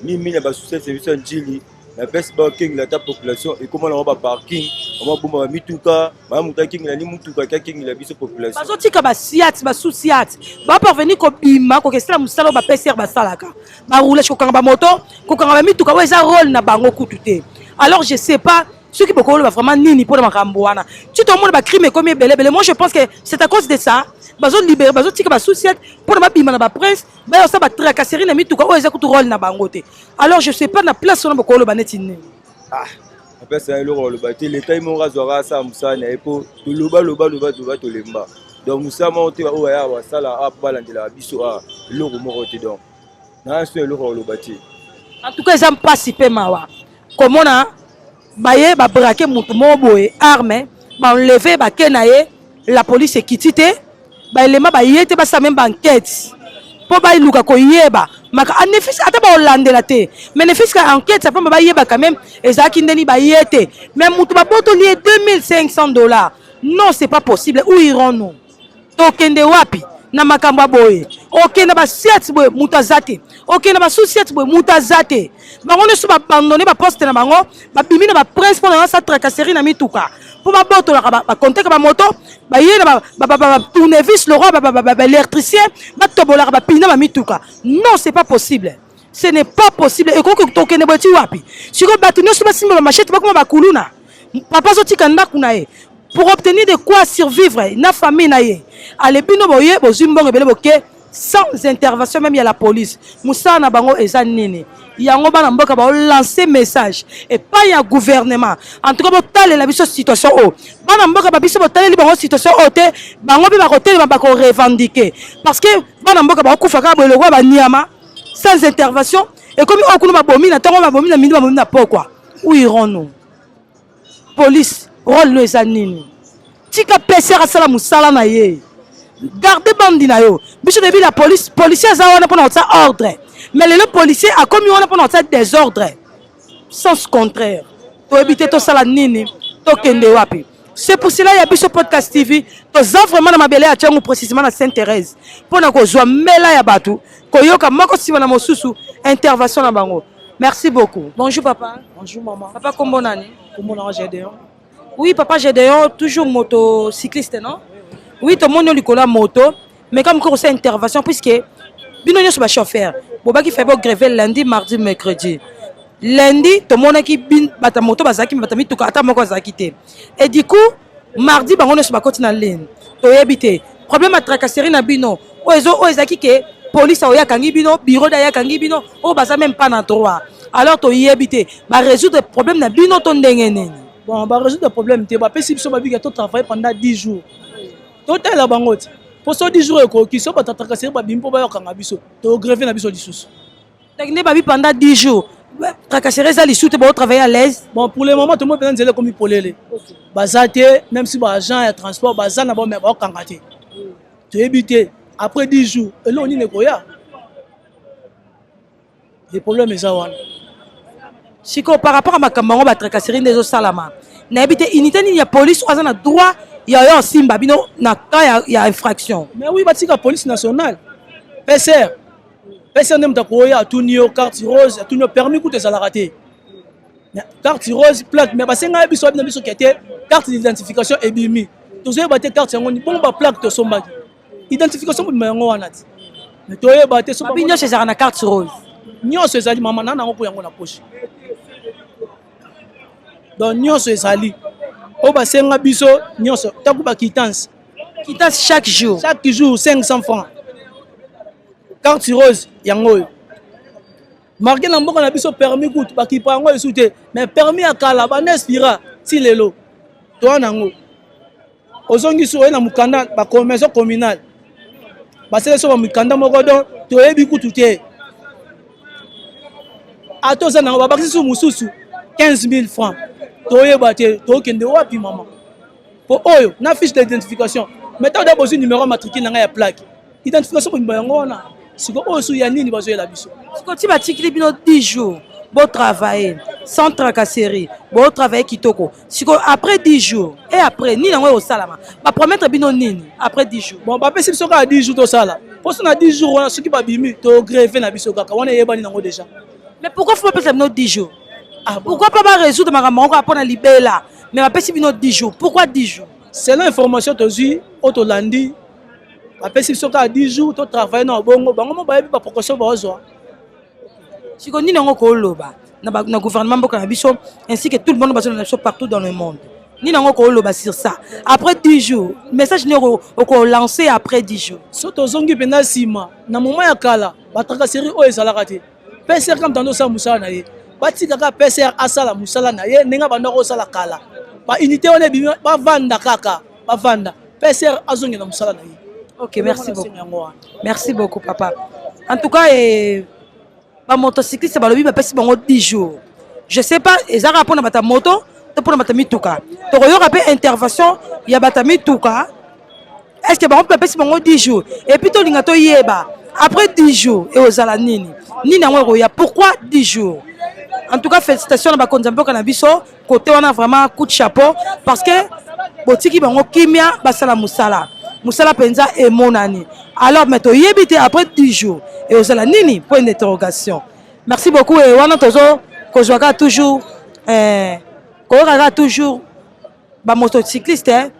[SPEAKER 7] nini mingi na basous-ciat na biso ya Njili, na place bakengela ata population, ekóma nango baparking, bamabomba bamituka, baya moto akengela ni mutuka ake akengela biso population.
[SPEAKER 3] Bazotika basiat, basous-ciat baparvenir kobima kokesala mosala oyo bapcr basalaka, baroulage, kokanga bamoto, kokanga bamituka, oyo eza rôle na bango kutu te. Alors je sais pas soki bokoloba vraiment nini mpona makambo wana. Ti tomona bacrime ekomi ebele ebele, moi je pense que c'est à cause de ça. Bazolibérer, bazotika basous-ciat mpona babima na baprince, baya kosala batracasserie na mituka oyo eza kutu rôle na bango te. Alors je sais pas na place wana bokoloba neti nini.
[SPEAKER 7] Ah. Apesa ye eloko aloba te. Leta ye moko azwaka asala mosala na ye mpo toloba loba loba loba tolemba. Donc mosala moko te oyo bayaka basala awa mpo balandelaka biso awa eloko moko te. Donc naa so eloko aloba te.
[SPEAKER 3] En tout cas eza mpasi mpe mawa komona baye babrake motu moko boye arme baenleve bake na ye, la police ekiti te, baelema baye te basala meme baenquête mpo baluka koyeba maka anefisi ata baolandela te, mais nefisi ka enquête ya pamba bayeba quand même ezalaki ndeni baye te, mais motu babotoli ye 2500 $. Non, c'est pas possible. Où irons-nous? Tokende wapi na makambo ya boye? Okende basiete boye, moto aza te. Okende basous-ciat boye, moto aza te. Bango nyonso baabandonner baposte na bango, babimi na baprince mpo na basa tracasserie na mituka, mpo babotolaka bakonteka bamoto, baye na batournevis, le roi baélectricien, batobolaka bapina bamituka. Non, c'est pas possible, ce n'est pas possible. Ekoki tokende boye ti wapi? Sikoyo bato nyonso basimba bamachete, bakoma bakuluna. Papa azotika ndako na ye pour obtenir de quoi survivre na famille na ye. Ale bino boye bozwi mbongo ebele, boke sans intervention même ya la police. Mosala na bango eza nini? Yango bana mboka baolance message epai ya gouvernement. En tout cas botalela biso situation oyo. Bana mboka babiso botaleli bango situation oyo te, bango mpe bakotelema, bakorevendiquer, parce que bana mboka bakokufa kaka boye lokola banyama sans intervention. Ekomi oyo kuna babomi na ntongo, babomi na midi, babomi na pokwa. Où irons-nous? Police, rôle no eza nini? Tika PCR asala mosala na ye, garde bandi na yo. Biso toyebi la police, policier aza wana mpona kotia ordre, mais lelo policier akomi wana mpona kotia désordre, sens contraire. Toyebi te tosala nini, tokende wapi. C'est pour cela ya Biso Podcast TV toza vraiment na mabele ya Tshangu, précisément na Sainte Thérèse, mpona kozwa mbela ya bato, koyoka moko nsima na mosusu intervention na bango. Merci beaucoup. Bonjour papa.
[SPEAKER 8] Bonjour maman.
[SPEAKER 3] Papa, kombo nani?
[SPEAKER 8] Kombo na Gédéon.
[SPEAKER 3] Oui papa Gédéon, toujours motocycliste, non? Oui, tomoni yo likolo ya moto, mais comme kosala intervention, puisque bino nyonso bachauffeur bobaki fait bogrève lundi, mardi, mercredi. Lundi tomonaki bato moto bazalaki, bato mituka ata moko azalaki te. Et du coup mardi bango nyonso bakoti na ligne. Toyebi te problème ya tracasserie na bino oyo oyo ezalaki ke police oyo akangi bino, bureau da akangi bino, oyo baza même pas na droit. Alors toyebi te barésoudre problème na bino to ndenge nini?
[SPEAKER 8] Bon, barésoudre problème te. Bapesi biso babika totravaille pendant 10 jours, totalela bango te, mpo so 10 jours ekoki, so bato tracasserie babimi mpo bayokanga biso, togrève na biso lisusu.
[SPEAKER 3] Donc nde babi pendant 10 jours tracasserie eza lisusu te, baotravailler à l'aise?
[SPEAKER 8] Bon, pour le moment tomoi mpenza nzela ekomi polele, baza te. Même si baagent ya transport baza na bao, mais baokanga te. Toyebi te après 10 jours eloko nini ekoya. Le problème eza wana.
[SPEAKER 3] Sikoyo par rapport a makambo yango, batracasserie nde ezosalama, nayebi te unité nini ya police oyo aza na droit ya oyo osimba bino na cas ya infraction.
[SPEAKER 8] Mais oui, batika police nationale, PCR. PCR nde moto akoya, atuni yo carte rose, atuni yo permis. Kutu ezalaka te carte rose, plaque, mais basengaka biso na biso ke te carte d'identification ebimi, tozoyeba te carte yango bongo baplaque tosombaki, identification mobima yango wana te, mais toyeba te.
[SPEAKER 3] Babi nyonso ezalaka na carte rose?
[SPEAKER 8] Nyonso ezali mama na nango mpo yango na poche. Donc nyonso ezali oyo basenga biso nyonso, ntango baquittance.
[SPEAKER 3] Quittance chaque jour?
[SPEAKER 8] Chaque jour 500 francs. Carte rose yango oyo marke na mboka na biso. Permis kutu bakipa yango esu te, mais permis ya kala banda expira ti lelo toa nango. Ozongisi oye na mokanda bamaison communale, basele so bamikanda moko, donc toyebi kutu te ata oza nango. Babakisi su mosusu 15 000 francs, toyeba te tokende wapi mama. Po oyo na fiche d'identification, mais ntango da bozwi numéro matricule na ngai ya plaque, identification mobimba yango wana. Siko oyo su ya nini bazoyela biso?
[SPEAKER 3] Siko ti batikili bino 10 jours botravailler sans tracasserie, botravailler kitoko. Siko après 10 jours et après nini yango ekosalama? Bapromettre bino nini après 10 jours?
[SPEAKER 8] Bon, bapesi biso kaka 10 jours tosala, mposo na 10 jours wana soki babimi, togrève na biso kaka wana, eyebani nango déjà.
[SPEAKER 3] Mais pourquoi faut bapesa bino 10 jours? Ah, bon. Pourquoi pas barésoudre makambo yango kaka mpona libela? Mais bapesi bino 10 jours, pourquoi 10 jours?
[SPEAKER 8] Selon information tozwi oyo tolandi, bapesi biso kaka 10 jours totravaille na bongo. Bango mo bayebi baprécaution baozwa.
[SPEAKER 3] Siko nini yango koloba na gouvernement mboka na biso ainsi que tout le monde bazona na biso partout dans le monde? Nini yango koloba sur ça après 10 jours? Message nini okolancer après 10 jours?
[SPEAKER 8] So tozongi mpenza nsima na moment ya kala, batracasserie oyo ezalaka te. PCR kam tando osala mosala na ye. Batika kaka PCR asala mosala na ye ndenge abanda kosala kala. Ba unité wana ebimi bavanda kaka, bavanda. PCR azongela mosala na ye.
[SPEAKER 3] Ok, merci beaucoup.
[SPEAKER 8] Yango wana.
[SPEAKER 3] Merci beaucoup papa. En tout cas, eh, ba motocycliste balobi bapesi bango 10 jours. Je sais pas ezaka mpona bato ya moto to mpona bato ya mituka. Tokoyoka mpe intervention ya bato ya mituka. Est-ce que bango mpe bapesi bango 10 jours? Et puis tolinga toyeba après 10 jours ekozala nini? Nini yango ekoya? Pourquoi 10 jours? En tout cas, félicitations na bakonzi ya mboka na biso côté wana, vraiment coup de chapeau, parce que botiki bango kimia basala mosala, mosala mpenza emonani. Alors, mais toyebi te après 10 jours ekozala nini, point d'interrogation. Merci beaucoup. E wana tozo kozwa kaka toujours, koyoka kaka toujours bamotocycliste, eh,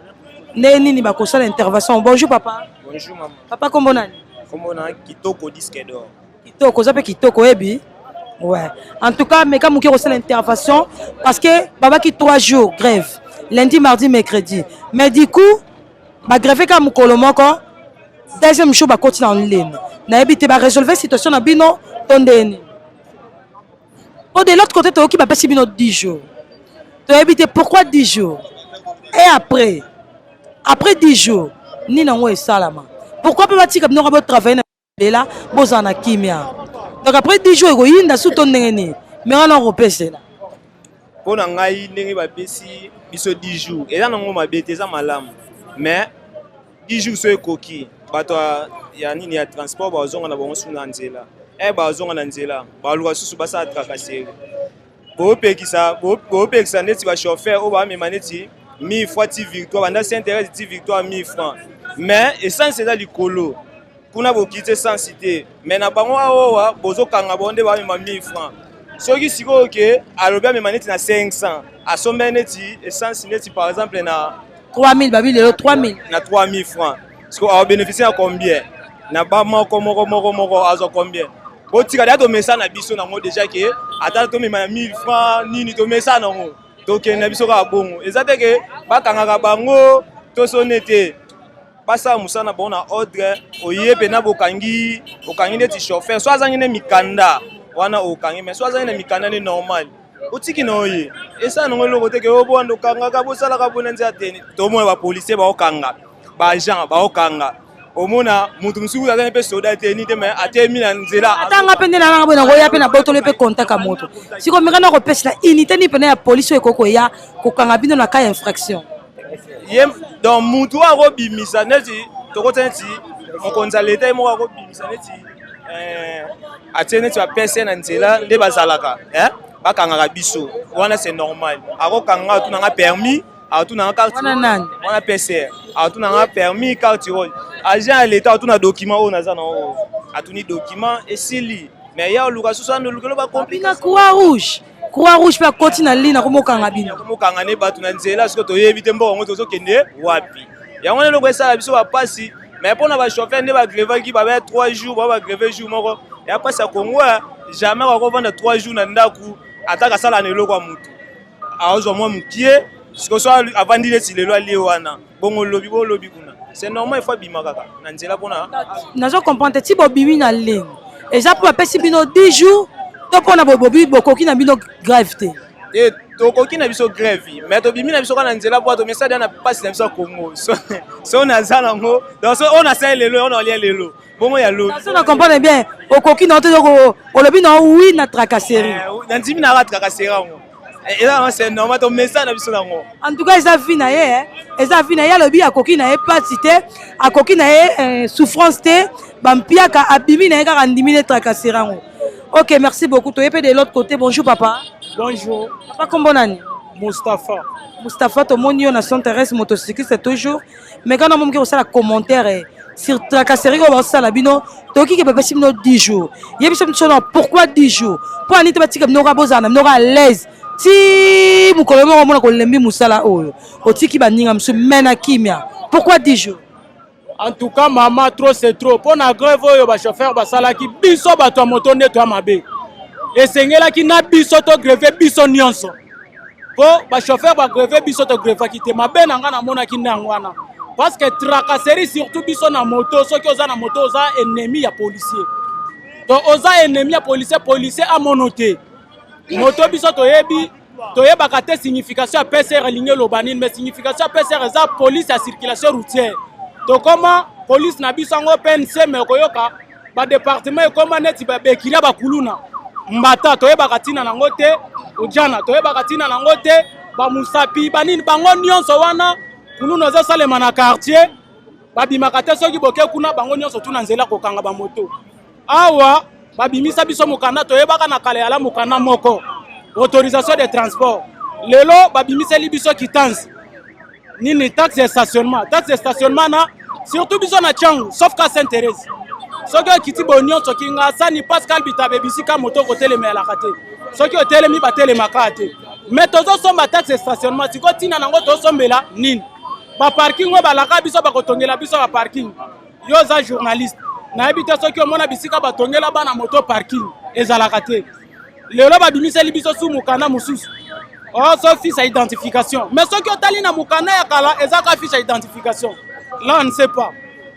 [SPEAKER 3] nde nini bakosala intervention. Bonjour papa.
[SPEAKER 9] Bonjour maman.
[SPEAKER 3] Papa, kombo nani?
[SPEAKER 9] Kombo na Kitoko Disque d'or.
[SPEAKER 3] Kitoko, oza mpe kitoko, oyebi. Ouais, en tout cas meka moke kosala intervention, parce que babaki 3 jours grève, lundi, mardi, mercredi, mais du coup bagrève kaka mokolo moko. Deuxième jour bakoti na ligne. Nayebi te barésolve situation na bino to ndeni. Po de l'autre côté toyoki bapesi bino 10 jours. Toyebi te pourquoi 10 jours et après 10 jours nini yango esalama. Pourquoi mpe batika bino kaka botravaille na lela, bozala na kimia? Donc après 10 jours ekoyinda su to ndenge nini? Me wana okopesela.
[SPEAKER 9] Mpo na ngai, ndenge bapesi biso 10 jours eza nango mabe te, eza malamu. Mais 10 jours so ekoki, bato ya nini ya transport bazonga na bango su na nzela. E bazonga na nzela, baluka susu basala tracasserie. Boopekisa neti bachauffeur oyo bamema neti 1000 fois ti Victoire, banda Saint Thérèse ti Victoire, 1000 francs, mais essence eza likolo kuna, bokiti essence te, mais na bango aowa bozokanga bango nde bamema 1000 francs. Soki sikoyo ke alobi amema neti na 500, asombe neti essence neti par exemple na
[SPEAKER 3] 3000, babi lelo 3000.
[SPEAKER 9] Na 3000 francs, sikoyo aobénéficie na combien? Na ba moko moko moko moko azwa combien? Botika deya, tomesa na biso nango déjà ke ata tomema na 1000 francs nini, tomesa nango, tokende na biso kaka bongo. Eza te ke bakangaka bango to sone te, basala mosala na bango na ordre. Oye mpena bokangi, okangi neti chauffeur so azangi nde mikanda wana, okangi. Mais so azangi na mikanda nde normal, otiki na oye, esala nango eloko te ke obwanda okangaka. Bosalaka bona nzela te, tomona bapolicier baokanga, baagent baokanga. Omona moto mosusu azali mpe soda te ni te, mais atemi na nzela.
[SPEAKER 3] Atanga mpe nde nalanga boye, nakoya mpe nabotoli mpe contact ya moto. Sikoyo meka na kopesela unité nini pene ya polisi oyo ekoki koya kokanga bino na cas ya infraction?
[SPEAKER 9] Ye donc mutu oyo akobimisa neti tokota neti mokonzi ya leta ye moko akobimisa neti atie neti bapese na nzela nde bazalaka, bakangaka biso wana, c'est normal. Akokanga, atunanga permis, atunanga carte.
[SPEAKER 3] Wana nani?
[SPEAKER 9] Wana PCR, atunanga permis, carte oyo. Agent ya leta atuna document oyo naza na oyo, atuni document, esili. Mais ya oluka susu wana, olukelo
[SPEAKER 3] bacompliquer. Croix rouge, croix rouge mpe akoti na ligne, akomokanga bino.
[SPEAKER 9] Akomokanga ne bato na nzela. Sikoyo toyebi te mboka yango tozokende wapi. Yango wana eloko esala biso bapasi. Mais mpona bachauffeur nde bagrevaki, babaya 3 jours, bao bagreve jour moko ya mpasi ya Kongo. Jamais bakovanda 3 jours na ndako, ata kasala na eloko ya motu azwa mwa mokie. Sikoyo so avandi neti lelo alie wana bongo, lobi bolobi kuna, c'est normal, il faut abima kaka na nzela mpona
[SPEAKER 3] Nazo comprendre te. Ti bobimi na ligne, eza mpo bapesi bino 10 jours to mpona bobobi bokoki na bino grève te?
[SPEAKER 9] Te, tokoki na biso grève, mais tobimi na biso kaka na nzela po tomesali na mpasi na biso ya Congo. So naza nango, donc so oyo nasali lelo, oyo naolia lelo, bongo ya lobi.
[SPEAKER 3] So na comprendre bien, okoki na te, olobi na oui na tracasserie.
[SPEAKER 9] Nandimi naka tracasserie yango, eza nango, c'est normal, tomesala na biso nango.
[SPEAKER 3] En tout cas eza vie na ye, eza vie na ye. Alobi akoki na ye mpasi te, akoki na ye souffrance te, bampiaka, abimi na ye kaka, andimi ne tracasserie yango. Ok, merci beaucoup. Toye mpe de l'autre côté. Bonjour papa.
[SPEAKER 10] Bonjour.
[SPEAKER 3] Papa, kombo nani?
[SPEAKER 10] Mustapha.
[SPEAKER 3] Mustapha, tomoni yo na Saint Thérèse, motocycliste toujours. Mais kana momoki kosala commentaire sur tracasserie oyo basala bino. Toyoki ke bapesi bino 10 jours. Ye biso biso na pourquoi 10 jours? Mpo ani te batika bino kaka, bozala na bino kaka à l'aise ti mokolo moko omona kolembi mosala oyo, otiki baninga mosusu me na kimia? Pourquoi 10 jours?
[SPEAKER 10] En tout cas mama, trop c'est trop. Mpo na grève oyo bachauffeur basalaki, biso bato ya moto nde toya mabe. Esengelaki na biso togreve biso nyonso, mpo bachauffeur bagreve, biso togrevaki te. Mabe na ngai namonaki nde yango wana, parce que tracasserie, surtout biso na moto. Soki oza na moto, oza ennemi ya policier. Donc oza ennemi ya policier, policier amono te. Moto biso toyebi toyebaka te signification ya PCR elingi eloba nini, mais signification ya PCR eza police ya circulation routière. Tokoma police na biso yango PNC, mais okoyoka ba departement ekoma neti babekiria bakuluna mbata, toyebaka ntina nango te, ojana toyebaka ntina nango te, bamusapi banini bango nyonso wana kuluna ezosalema na quartier babimaka te. Soki boke kuna bango nyonso tuna nzela kokanga bamoto. Awa babimisa biso mokanda, toyebaka na kala yala mokanda moko autorisation de transport. Lelo babimiseli biso quittance nini, taxe ya stationnement, taxe ya stationnement na surtout biso na Tshangu, sauf ka Sainte Thérèse. Soki okiti boye nyonso Kingasani, Pascal Bitabe, bisika moto kotelemelaka te, soki otelemi batelemaka te. Mais tozosomba taxe ya stationnement, sikoyo ntina nango tosombela nini? Baparking oyo balaka biso bakotongela biso baparking. Yo oza journaliste, nayebi te soki omona bisika batongela bana moto parking ezalaka te. Lelo babimiseli biso su mokanda mosusu oh, so fiche ya identification, mais soki otali na mokanda ya kala eza ka fiche ya identification. Là on ne sait pas,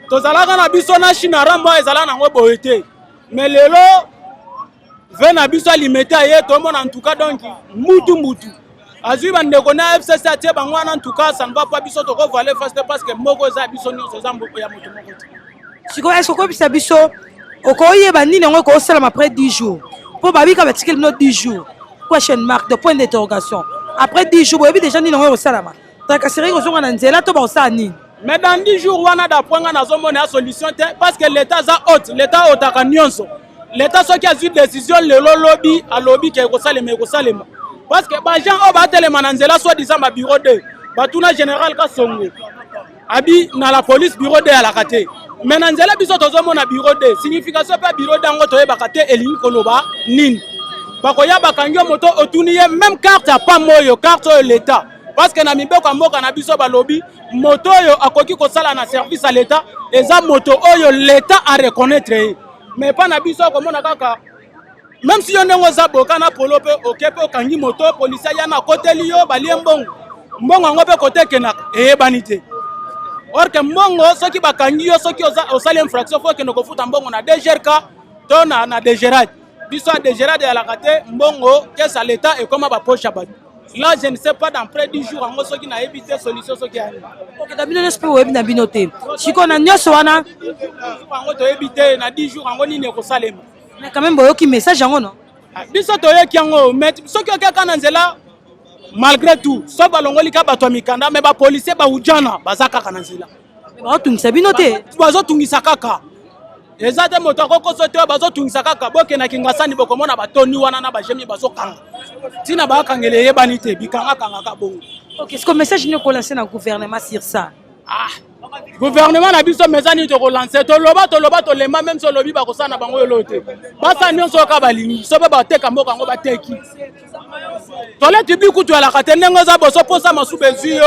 [SPEAKER 10] tozalaka na biso na Chine rambo ezala nango boye te, mais lelo ve na biso alimete aye tomona en tout cas donc mbutu mbutu azwi bandeko na FCC atie bango wana. En tout cas ça ne va pas, biso tokovoile face te parce que moko eza biso nyonso, eza ya moto moko te.
[SPEAKER 3] Sikoyo est-ce okoyebisa biso, okoyeba nini yango ekosalama après 10 jours? Mpo babika batikeli bino 10 jours, question mark de point d'interrogation. Après 10 jours boyebi déjà nini yango ekosalama? Tracasserie kozonga na nzela to bakosala nini?
[SPEAKER 10] Mais dans 10 jours wana, d'après nga nazomona ya solution te, parce que l'état aza haute, l'état otaka nyonso. L'état soki azwi décision lelo, lobi alobi ke ekosalema, ekosalema, parce que baagent oyo batelema na nzela soi disant ba bureau 2, batuna général Kasongo abi na la police bureau 2 alaka te, mais na nzela biso tozomona bureau 2. Signification mpe bureau 2 yango toyebaka te elingi koloba nini. Bakoya bakangi yo moto, otuni ye même carte ya pamba oyo, carte oyo l'état, parce que na mibeko ya mboka na biso balobi moto oyo akoki kosala na service ya l'état eza moto oyo l'état areconnaître ye. Mais mpa na biso akomona kaka même si yo ndenge oza boka na polo mpe oke mpe okangi moto, polisi aya na akoteli yo, balie mbongo, mbongo yango mpe kote ekendaka eyebani te. Or que mbongo soki bakangi yo, soki osali infraction, faut okende kofuta mbongo na DGRK to na DGRAD. Biso ya DGRAD eyalaka te, mbongo caisse ya l'état ekóma bapoche ya bato. Là je ne sais pas, dans près 10 jours yango soki nayebi te solution soki yani.
[SPEAKER 3] Okenda bino nyonso mpe oyebi na bino te sikoyo na nyonso wana.
[SPEAKER 10] Yango toyebi te na 10 jours yango nini ekosalema.
[SPEAKER 3] Mais quand même boyoki message yango, non?
[SPEAKER 10] Biso toyoki yango, mais soki okeka na nzela malgré tout, so balongoli ka bato ya mikanda, mais bapolisier baujana baza kaka na nzela.
[SPEAKER 3] Bazotungisa bino te?
[SPEAKER 10] Bazotungisa kaka, eza te moto akokoso te, bazotungisa kaka. Bokendaki Ngasani, bokomona batoni wana na bagemi bazokanga, ntina bakangela eyebani te, bikangakangaka bongo.
[SPEAKER 3] Ok, ce que message nini okolancer na gouvernement sur ça?
[SPEAKER 10] Ah, gouvernement na biso meza nini tokolancer? Toloba, toloba, tolemba. Même so olobi bakosala na bango elo te, basala nyonso oyo balingi. So mpe bateka mboka yango, bateki toilette publique kutu elaka te. Ndenge oza boso mposa masuba ezwi yo,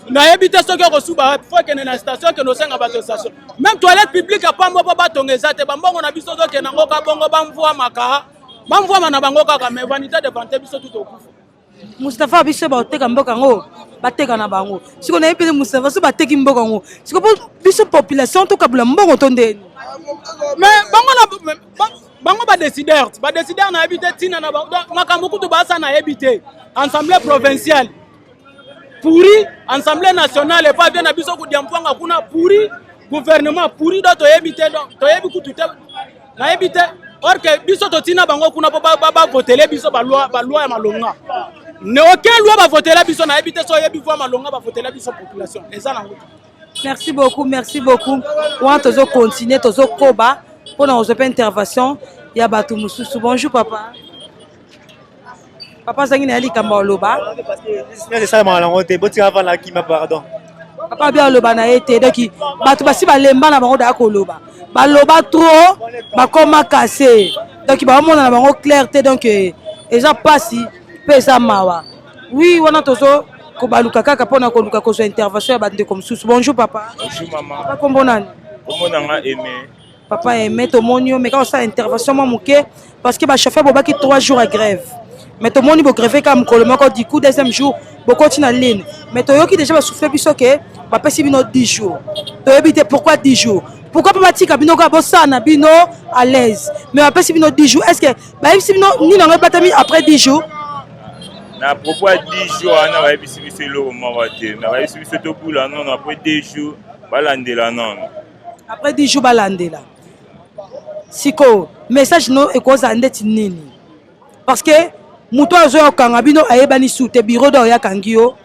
[SPEAKER 10] nayebi te soki okosuba, faut ekende na station, okende osenga bato station. Même toilette publique apambo mpo batonga eza te. Bambongo na biso ozokende yango ka bongo, bamvwamaka, bamvwama na bango kaka, mais vanité de vanité, biso tu tokufa.
[SPEAKER 3] Mustapha, biso bateka mboka yango, bateka na bango. Siko nayebi mpe Mustapha, so bateki mboka yango siko mpo biso population tokabula mbongo to ndeni?
[SPEAKER 10] Mais bango na bango badécideur, badécideur nayebi te ntina na makambo kutu basa, nayebi te. Assemblée provinciale pourri, assemblée nationale epa bien na biso kudia mpwanga kuna pourri, gouvernement pourri. Do toyebi te, donc toyebi kutu te, nayebi te. Or que biso totina bango kuna mpo bavotele biso baloi ya malonga. Ne aucun loi bavotela biso, nayebi te so oyebi voi malonga bavotela biso population eza nango te.
[SPEAKER 3] Merci beaucoup, merci beaucoup. Wana tozocontinue, tozokoba mpona kozwa mpe intervention ya bato mosusu. Bonjour papa. Papa azangi na ye likambo aloba.
[SPEAKER 9] Esalamaka nango te, botika vanda kima, pardon.
[SPEAKER 3] Papa bi aloba na ye te. Donc bato basi balemba na bango daya koloba, baloba trop, bakoma kase, donc baomona na bango clair te. Donc eza mpasi mpe eza mawa. Oui, wana tozo kobaluka kaka mpona koluka kozwa intervention ya bandeko mosusu. Bonjour papa.
[SPEAKER 11] Bonjour mama.
[SPEAKER 3] Papa, kombo nani?
[SPEAKER 11] Kombo na nga Aimé.
[SPEAKER 3] Papa Aimé, tomoni yo meka kosala intervention mwa moke, parce que bachauffeur bobaki 3 jours ya grève, mais tomoni bogrève kaka mokolo moko, du coup deuxième jour bokoti na ligne. Mais toyoki déjà basouffle biso ke bapesi bino 10 jours, toyebi te pourquoi 10 jours. Pourquoi pas batika bino kaka bosala na bino à l'aise? Mais bapesi bino 10 jours. Est ce que bayebisi bino nini yango ebatami après 10 jours?
[SPEAKER 11] Na propos ya 10 jours wana, bayebisi biso eloko moko te, mais bayebisi biso tobula nono, après 2 jours balandela nono.
[SPEAKER 3] Après 10 jours balandela. Sikoyo message no ekozala ndeti nini? Parce que moto oyo azoya kokanga bino ayebani su te. Bureau d'or yakangi yo,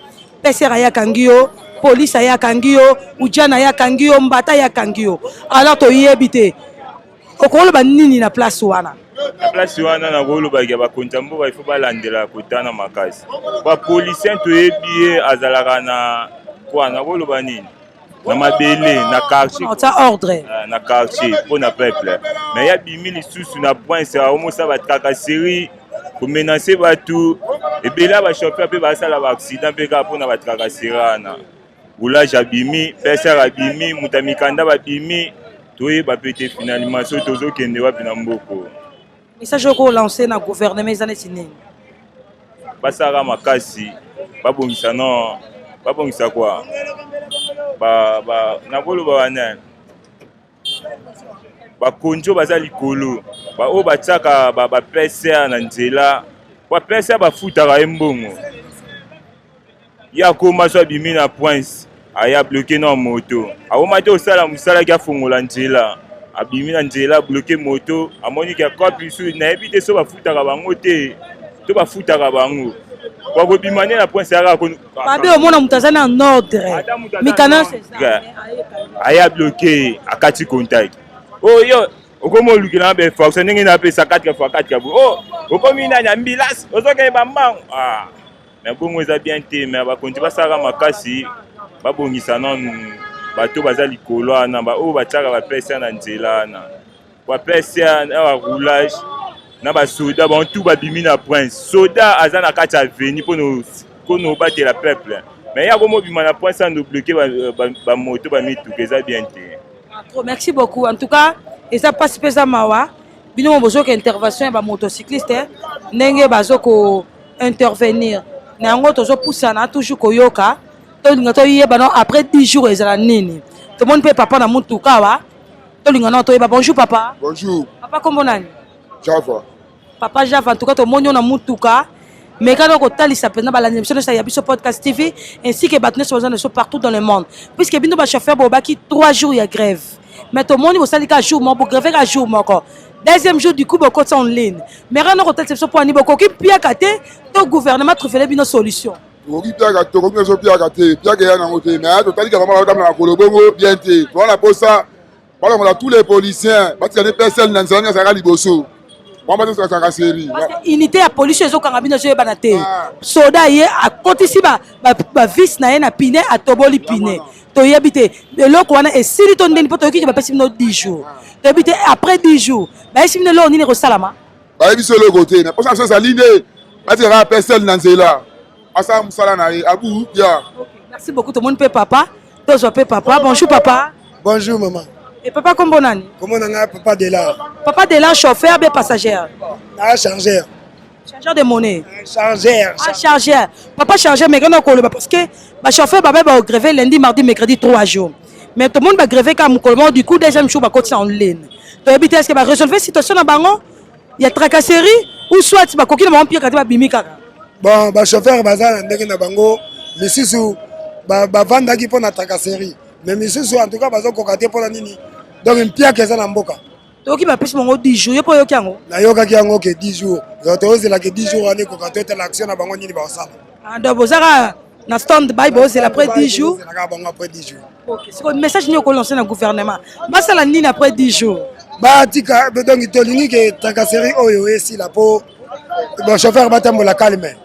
[SPEAKER 3] PCR ayakangi yo, police ayakangi yo, ujana ayakangi yo, mbata ayakangi yo. Alors toyebi te okoloba nini na place wana.
[SPEAKER 11] Na place wana, nakolobaki bakonzi ya mboka ifo balandela kotana makasi. Bapolicien toyebi ye azalaka na kwa, nakoloba nini, na mabele, na quartier.
[SPEAKER 3] Ota ordre.
[SPEAKER 11] Na quartier mpo na peuple, mais ya bimi lisusu na prince, aomosa batracasserie, komenacer bato ebele ya bachauffeur mpe basala baaccident mpe kaka mpona batracasserie wana. Roulage abimi, PCR abimi, moto ya mikanda babimi, toyeba mpe te finalement soki tozokende wapi na mboko.
[SPEAKER 3] Message oko lancer na gouvernement eza neti nini?
[SPEAKER 11] Basalaka makasi, babongisa no, babongisa kwa nakoloba wana bakonzi oyo baza likolo, baoyo batiaka baPCR na nzela. BaPCR bafutaka ye mbongo, ye akoma so abimi na prince, aya bloquer na moto, akoma te kosala mosalaki, afongola nzela, abimi na nzela, bloquer moto, amoniki akopi lisusu. Nayebi te so bafutaka bango te to bafutaka bango, bakobima nde na prince yaka.
[SPEAKER 3] Babe, omona moto aza na ordre, mikanda.
[SPEAKER 11] Aya bloquer, akati contact oyo okomi olukela na bainfraction ndenge napesa 4 fois 4 boye. O okomi nani, ambulance, ozokende bambango. Ah, mais bongo eza bien te. Mais bakonzi basalaka makasi, babongisa nanu bato baza likolo wana, baoyo batiaka baPCR na nzela wana, baPCR na baroulage na basoda, bango tu babimi na prince. Soda aza na kati ya avenue mpona obatela peuple, mais ya komobima na prince ando bloquer bamoto, bamituka, eza bien te.
[SPEAKER 3] Trop, merci beaucoup. En tout cas eza mpasi mpe eza mawa. Bino mo bozoka intervention ya bamotocycliste, ndenge bazoko intervenir na yango. Tozopusana toujours koyoka, tolinga toyeba no après 10 jours ezala nini. Tomoni mpe papa na mutuka awa, tolinga nao toyeba. Bonjour papa.
[SPEAKER 12] Bonjour.
[SPEAKER 3] Papa, kombo nani?
[SPEAKER 12] Java.
[SPEAKER 3] Papa Java, en tout cas tomoni yo na mutuka. Meka kotalisa mpenza balandi biso nyonso ya Biso Podcast TV ainsi que bato nyonso baza na biso partout dans le monde, puisque bino bachauffeur bobaki 3 jours ya grève, mais tomoni bosali ka jour moko, bogrève ka jour moko, deuxième jour du coup bokotisa en ligne. Mais rana kotalisa biso mpo ani bokoki piaka te to gouvernement trouvele bino solution?
[SPEAKER 12] Tokoki piaka, tokoki nyonso piaka te, piaka eya nango te. Mais totali kaka mama batambola makolo bongo bien te. Toza na posa balongola tous les policiers, batika nde PSL na nzela ndenge azalaka liboso, bango bazosaka série.
[SPEAKER 3] Unité ya police ezokanga bino, ezoyebana te. Soda ye akotisi bavis na ye na pneu, atoboli pneu, toyebi te eloko wana esili to ndeni, mpo toyoki ke bapesi bino 10 jours. Toyebi te après 10 jours bayesi bino eloko nini ekosalama.
[SPEAKER 12] Bayebi biso eloko te. Na posa biso ezali nde batika kaka PSL na nzela, asala mosala na ye abu ya.
[SPEAKER 3] Merci beaucoup. Tomoni mpe papa, tozwa mpe papa. Bonjour papa.
[SPEAKER 5] Bonjour maman.
[SPEAKER 3] E papa, kombo nani?
[SPEAKER 5] Kombo na ngai Papa Delar.
[SPEAKER 3] Papa Delar, chauffeur be passager?
[SPEAKER 5] Na chargeur.
[SPEAKER 3] Chargeur de monnaie?
[SPEAKER 5] Chargeur.
[SPEAKER 3] Ah, chargeur. Papa chargeur, mais kana koloba, parce que bachauffeur babe baogrève lundi, mardi, mercredi, 3 jours, mais tout le monde bagrève kaka mokolo moko. Du coup deuxième jour bakotisa en ligne. Toyebi te est ce que barésolve situation na bango ya tracasserie ou soit bakoki na bango mpiaka te, babimi kaka.
[SPEAKER 5] Bon, bachauffeur baza na ndenge na bango. Misusu bavandaki mpo na tracasserie, mais misusu en tout cas bazokoka te. Mpona nini? Donc mpiaka eza na mboka.
[SPEAKER 3] Toyoki bapesi bango 10 jours, yo mpo oyoki yango?
[SPEAKER 5] Nayokaki yango ke 10 jours. Donc tozozelaki 10 jours wana ekoka, totala action na bango nini bakosala.
[SPEAKER 3] Ah, donc bozaka na stand by, bozela après 10 jours?
[SPEAKER 5] Tozelaka bango après 10 jours.
[SPEAKER 3] Ok, sikoyo message nini okolancer na gouvernement? Basala nini après 10 jours?
[SPEAKER 5] Batika. Donc tolingi ke tracasserie oyo esila mpo bachauffeur batambola calme,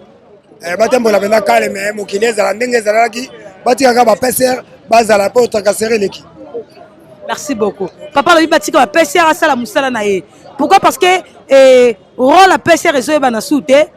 [SPEAKER 5] batambola mpenza calme, mokili ezala ndenge ezalaki. Batikaka baPCR bazala mpo tracasserie eleki.
[SPEAKER 3] Merci beaucoup papa. Alobi batika baPCR asala mosala na ye. Pourquoi? Parce que rôle ya PCR ezoyebana su te,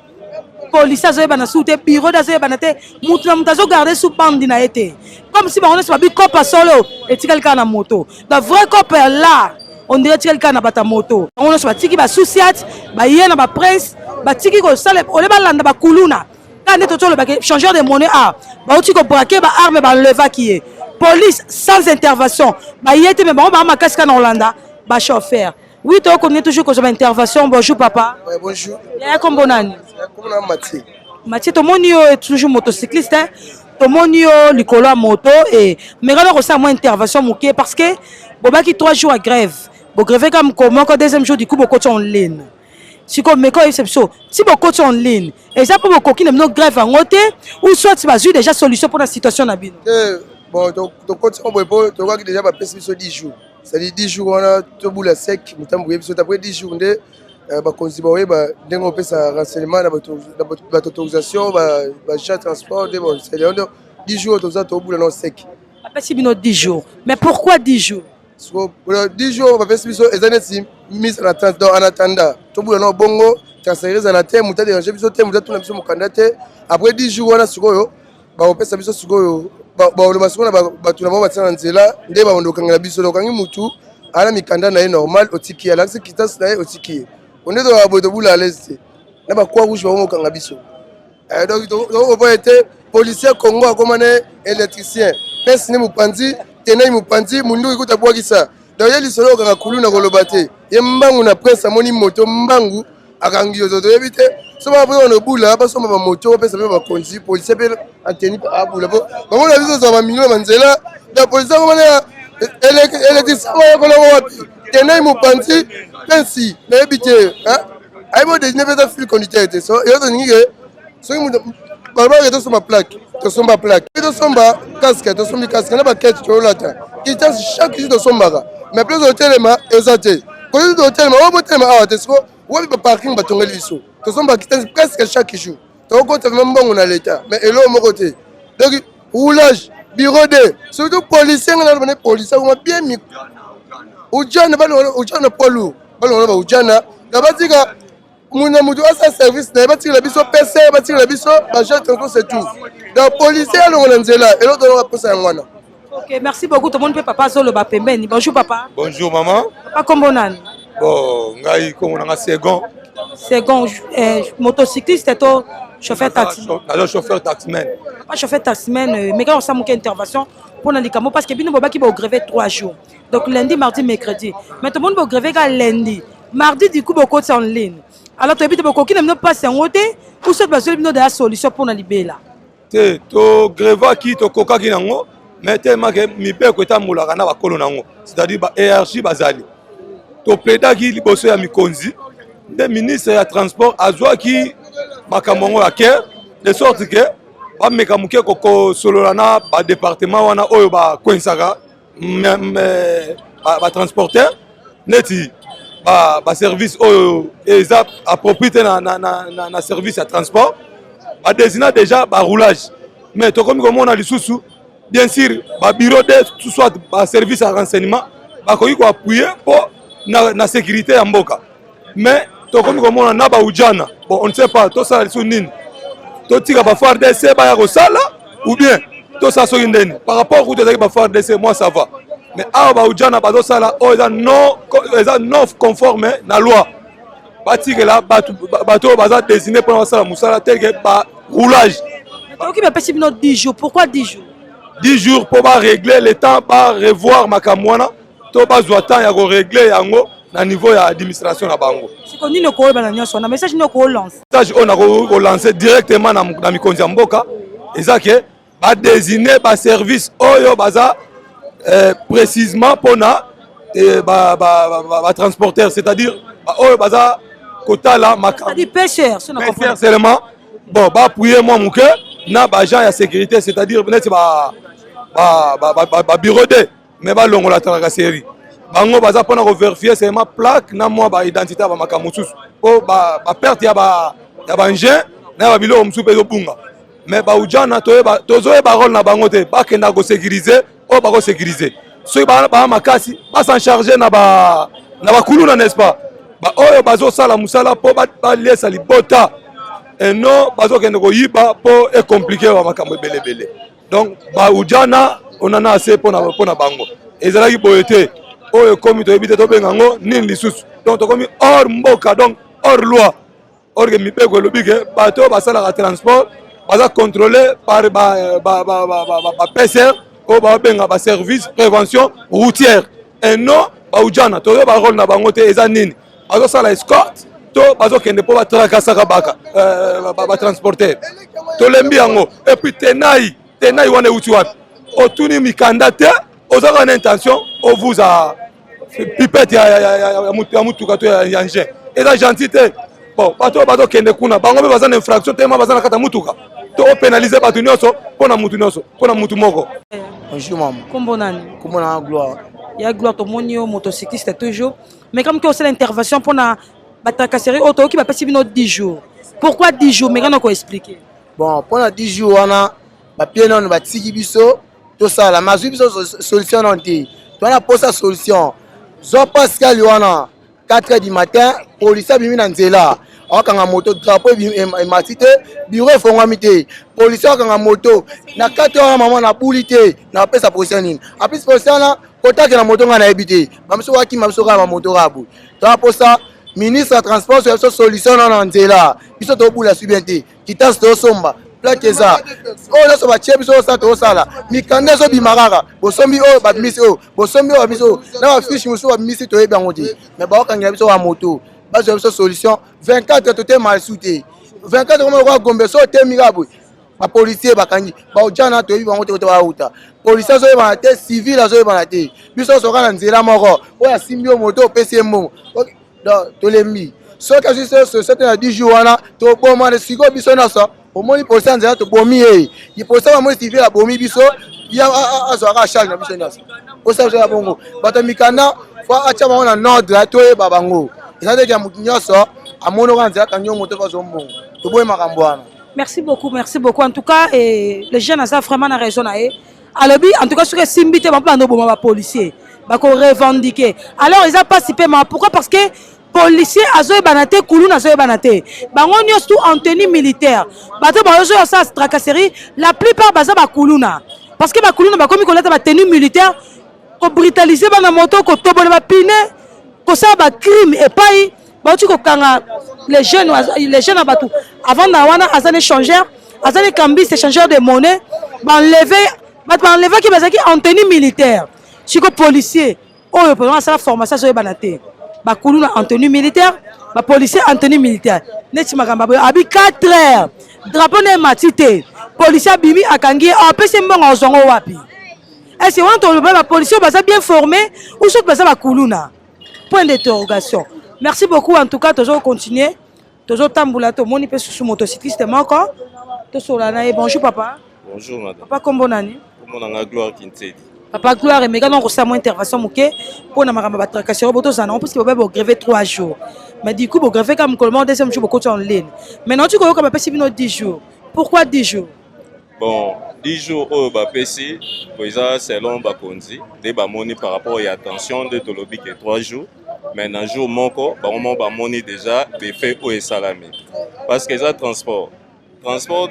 [SPEAKER 3] policier azoyebana su te, bureau de azoyebana te, mutu na mutu azogarde su bandi na ye te, comme si bango nyonso babi kopa solo etikali kaka na moto. Ba vrai cope la on dirait etikali kaka na bato ya moto. Bango nyonso batiki basous-ciat, baye na baprince, batiki kosala ole, balanda bakuluna kaka nde toti olobaki. Changeur de monnaie a bauti kobraquer baarme, banlevaki ye. Police sans intervention. Ba yete mais bango ba makasi kana Hollanda ba chauffeur. Oui, to connaît toujours kozwa intervention. Bonjour papa.
[SPEAKER 13] Ouais, bonjour.
[SPEAKER 3] Yaya kombo nani?
[SPEAKER 13] Kombo na Mathieu.
[SPEAKER 3] Mathieu, tomoni yo toujours motocycliste hein? Tomoni yo likolo ya moto et mais kana kosala mwa intervention moke parce que bobaki 3 jours à grève. Bo grève ka mokolo moko, deuxième jour du coup bokoti en ligne. Sikoyo meka oyebisa biso si bokoti en ligne eza mpo bokoki na bino grève yango te ou soit bazwi déjà solution mpona situation na bino?
[SPEAKER 13] Te, bon, tokoti yango boye mpo tokaki déjà bapesi biso 10 jours, c'est-à-dire 10 jours wana tobula sec motambo koyebi biso. Après 10 jours nde bakonzi baoyeba ndenge opesa renseignement na bato, autorisation, baagent transport nde. Bon, c'est-à-dire 10 jours toza tobula na sec.
[SPEAKER 3] Bapesi bino 10 jours, mais pourquoi 10 jours?
[SPEAKER 13] 10 jours bapesi biso eza neti mise en attente. Donc en attendant tobula na bongo, transfert ezala te, moto adérange biso te, moto atuna biso mokanda te. Après 10 jours wana sikoyo bakopesa biso, sikoyo baloba sikoyo na bato na bango batia na nzela nde bakondo kokangela biso. Okangi mutu ana mikanda na ye normal, otiki ye, alakisi quittance na ye, otiki ye. Onde tokaa boye, tobula à l'aise te na bacroix rouge bango kokanga biso. Donc tokokoboya te, policier Congo akoma ne électricien, pesi ne mopanzi tenai mopanzi munduki kuta bwakisa. Donc ye lisolo okanga kulu na koloba te, ye mbangu na prince amoni moto mbangu akangi yo. Toyebi te so baa mpo wana obula, basomba bamoto, bapesa mpe bakonzi policier mpe anteni abula po bango na biso ozwa bamilio na banzela. Donc policier akoma ne électricien, bayekolongo wapi tenai mopanzi pensi, nayebi te, ayebi odesine mpe eza fil conducteur te. So yo tolingi ke soki moto balobaka tosomba plaque, tosomba plaque, tosomba casque, tosombi casque na bakete, tolata quittance chaque jour tosombaka, mais place otelema eza te. Koki totelema oyo botelema awa te, siko wapi baparking batongeli biso? Tosomba quittance presque chaque jour, tokokota vraiment mbongo na l'État, mais eloko moko te. Donc roulage, bureau de surtout policier, nga naloba ne policier akoma bien mi ujana, ujana poids lourd, balongola ba ujana na batika muna mutu asala service na ye, batikela biso pc, batikela biso baagent transport, c'est tout. Donc policier alongola nzela, eloko tolonga mposa yango wana.
[SPEAKER 3] Ok, merci beaucoup. Tomoni mpe papa azoloba pembeni. Bonjour papa.
[SPEAKER 14] Bonjour maman.
[SPEAKER 3] Papa, kombo nani?
[SPEAKER 14] Bon, ngai kombo nanga Second.
[SPEAKER 3] Second, motocycliste to chauffeur taxi?
[SPEAKER 14] Naza chauffeur taximan.
[SPEAKER 3] Papa chauffeur taximan, mais kaka osala moke intervention mpona likambo parce que bino bobaki bogreve 3 jours, donc lundi, mardi, mercredi, mais tomoni bogreve kaka lundi, mardi du coup bokoti en ligne. Alors toyebi te bokoki na bino mpasi yango te ou soit bazweli bino deya solution mpona libela?
[SPEAKER 14] Te, togrevaki, tokokaki nango, mais tellement ke mibeko etambolaka na bakolo nango, c'est-à-dire ba hiérarchie bazali, toplaidaki liboso ya mikonzi nde ministre ya transport azwaki makambo yango ya cœur, de sorte ke bameka moke kosolola na badépartement wana oyo bakwensaka batransporteur, neti baservice oyo eza approprié te na service ya transport. Badesina déjà baroulage, mais tokomi komona lisusu, bien sûr babureau de soit baservice ya renseignement bakoki koappuyer mpo na sécurité ya mboka, mais tokomi komona na baujana. Bon, on ne sait pas tosala lisusu nini, totika ba FARDC baya kosala ou bien tosala soki ndeni. Par rapport kutu ezalaki ba FARDC, moi ça va, mais awa baujana bazosala oyo eza non conforme na loi. Batikela bato oyo baza désigné mpona basala mosala tel que baroulage.
[SPEAKER 3] Tokoki bapesi bino 10 jours, pourquoi 10 jours?
[SPEAKER 14] 10 jours mpo barégler le temps, barevoir makambo wana to bazwa temps ya korégler yango na niveau ya administration na bango.
[SPEAKER 3] Siko nini okoyeba na nyonso wana, message nini okolance?
[SPEAKER 14] Message oyo nakoki kolance directement na mikonzi ya mboka eza ke badesigne baservice oyo baza précisement mpona batransporteur, c'est-à-dire oyo baza kotala
[SPEAKER 3] makambo pêcheur.
[SPEAKER 14] Seulement, bon, baappuyer mwa moke na baagent ya sécurité, c'est-à-dire neti babureau de, mais balongola tracasserie. Bango baza mpona kovérifier seulement plaque na mwa baidentité ya bamakambo mosusu, mpo baperte ya baengin na ya babiloko mosusu mpe ezobunga. Mais baujana tozoyeba rôle na bango te. Bakenda kosécuriser oyo bakosécuriser, soki baa makasi basan charge na bakuluna, n'est-ce pas, baoyo bazosala mosala mpo baliesa libota eno, bazokende koyiba mpo ecompliquer bamakambo ebelebele. Donc baujana onana ase mpona bango ezalaki boye te. Oyo ekomi toyebi te tobenga yango nini lisusu. Donc tokomi hors mboka, donc hors loi, or ke mibeko elobi ke bato oyo basalaka transport baza contrôlé par bapcr. Oyo babenga ba service prévention routière et non baujana. Toyeba role na bango te eza nini. Bazosala escorte to bazokende mpo batrakasaka baka euh, batransporteur. Tolembi yango. Et puis tenai tenai wana euti wapi? Otuni mikanda te, ozaka na intention ovuza pipete ya motuka to ya engin. Eza gentil te. Bon, bato oyo bazokende kuna, bango mpe baza na infraction te, ma baza na kati ya motuka. To opénaliser bato nyonso mpo na mutu nyonso, mpo na mutu moko.
[SPEAKER 13] Bonjour maman.
[SPEAKER 3] Kombo nani?
[SPEAKER 13] Kombo na Gloire.
[SPEAKER 3] Ya Gloire, tomoni yo motocycliste toujours. Mais comme que osala intervention mpona batracasserie oyo toyoki bapesi bino 10 jours. Pourquoi 10 jours? Mais kana ko expliquer.
[SPEAKER 13] Bon, mpona 10 jours wana bapie nano batiki biso tosala, mais azwi biso solution nano te. Towana posa solution. Zwa Pascal wana 4 heures du matin, policier abimi na nzela akanga moto, drapeau emati te, bureau efongwami te, policier akanga moto na 4 heures. Mama, nabuli te, napesa policier nini? Apesi policier wana kotake na moto, ngai nayebi te, bamiso bakima biso kaka bamoto kaka boye. Toza posa ministre ya transport ya biso solution nano na nzela. Biso tobula su bien te, kitasi tosomba plaque eza oyo nyonso batie biso osala, tozosala mikanda ezobima kaka, bosombi oyo babimisi, oyo bosombi, oyo babimisi, oyo na bafiche mosusu babimisi, toyebi yango te, mais baokangela biso ya moto. Bazwa biso solution 24, totema lisu te 24 koma lokola Gombe. So otemi kaka boye, bapolisier bakangi baojana, toyebi bango te kote bauta. Policier azoyebana te, civil azoyebana te, biso nyonso kaka na nzela moko. Oyo asimbi yo moto, opesi ye mbongo. Donc tolembi. Soki azwi solution te na 10 jours wana, tobomana sikoyo biso nyonso. Omoni policier ya nzela, tobomi ye. Policier bamoni civil, abomi biso, ye azwaka charge na biso nyonso. Posa biso ya bongo, bato ya mikanda fo atya bango na ordre, toyeba bango. Eza teke ya motu nyonso amonoko na nzela akangi yo moto, azwa mbongo. Toboyi makambo wana.
[SPEAKER 3] Merci beaucoup, merci beaucoup. En tout cas, eh, les jeunes aza vraiment na raison na ye. Alobi en tout cas soki esimbi te, bango bando boma ba policier, bako revendiquer. Alors eza pasi pe ma pourquoi? Parce que policier azoyebana te, kuluna azoyebana te, bango nyonso tout en tenue militaire. Bato bazoyo sa tracasserie, la plupart baza bakuluna, parce que bakuluna bakomi kolata ba tenue militaire, kobrutaliser bana moto, kotobola bapine, kosala bacrime. Epai bauti kokanga les jeunes, les jeunes ya bato avant na wana aza na échangeur, aza na cambiste, échangeur de monnaie, baenleve bato, baenlevaki, bazalaki en tenue militaire. Siko policier oyo mpenza asala formation azoyebana te, bakuluna en tenue militaire, bapolicier en tenue militaire, neti makambo boye. Abi 4 heures, drapeau na emati te, policier abimi, akangi ye, apesi mbongo, azwango wapi? Est-ce wana toloba bapolicier oyo baza bien formé ou soki baza bakuluna? Point d'interrogation. Merci beaucoup. En tout cas, tozo continuer, tozotambola, tomoni mpe susu motocycliste moko, tosola na ye. Bonjour papa.
[SPEAKER 15] Bonjour madame.
[SPEAKER 3] Papa, kombo nani?
[SPEAKER 15] Kombo na nga Gloire Kinsedi.
[SPEAKER 3] Papa Gloire, emeka na kosala mwa intervention moke mpo na makambo ya batracasserie bo tozala nango, puisque bobe bogreve 3 jours, mais du coup bogreve kaka mokolo moko, deuxième jour bokoti en ligne. Mais nauti koyoka bapesi bino 10 jours. Pourquoi 10 jours?
[SPEAKER 15] Bon, 10 jours oyo bapesi po eza selon bakonzi nde bamoni par rapport ya tension nde tolobi ke 3 jours, mais na jour moko bango moko bamoni déjà befe oyo esalami, parce que eza transport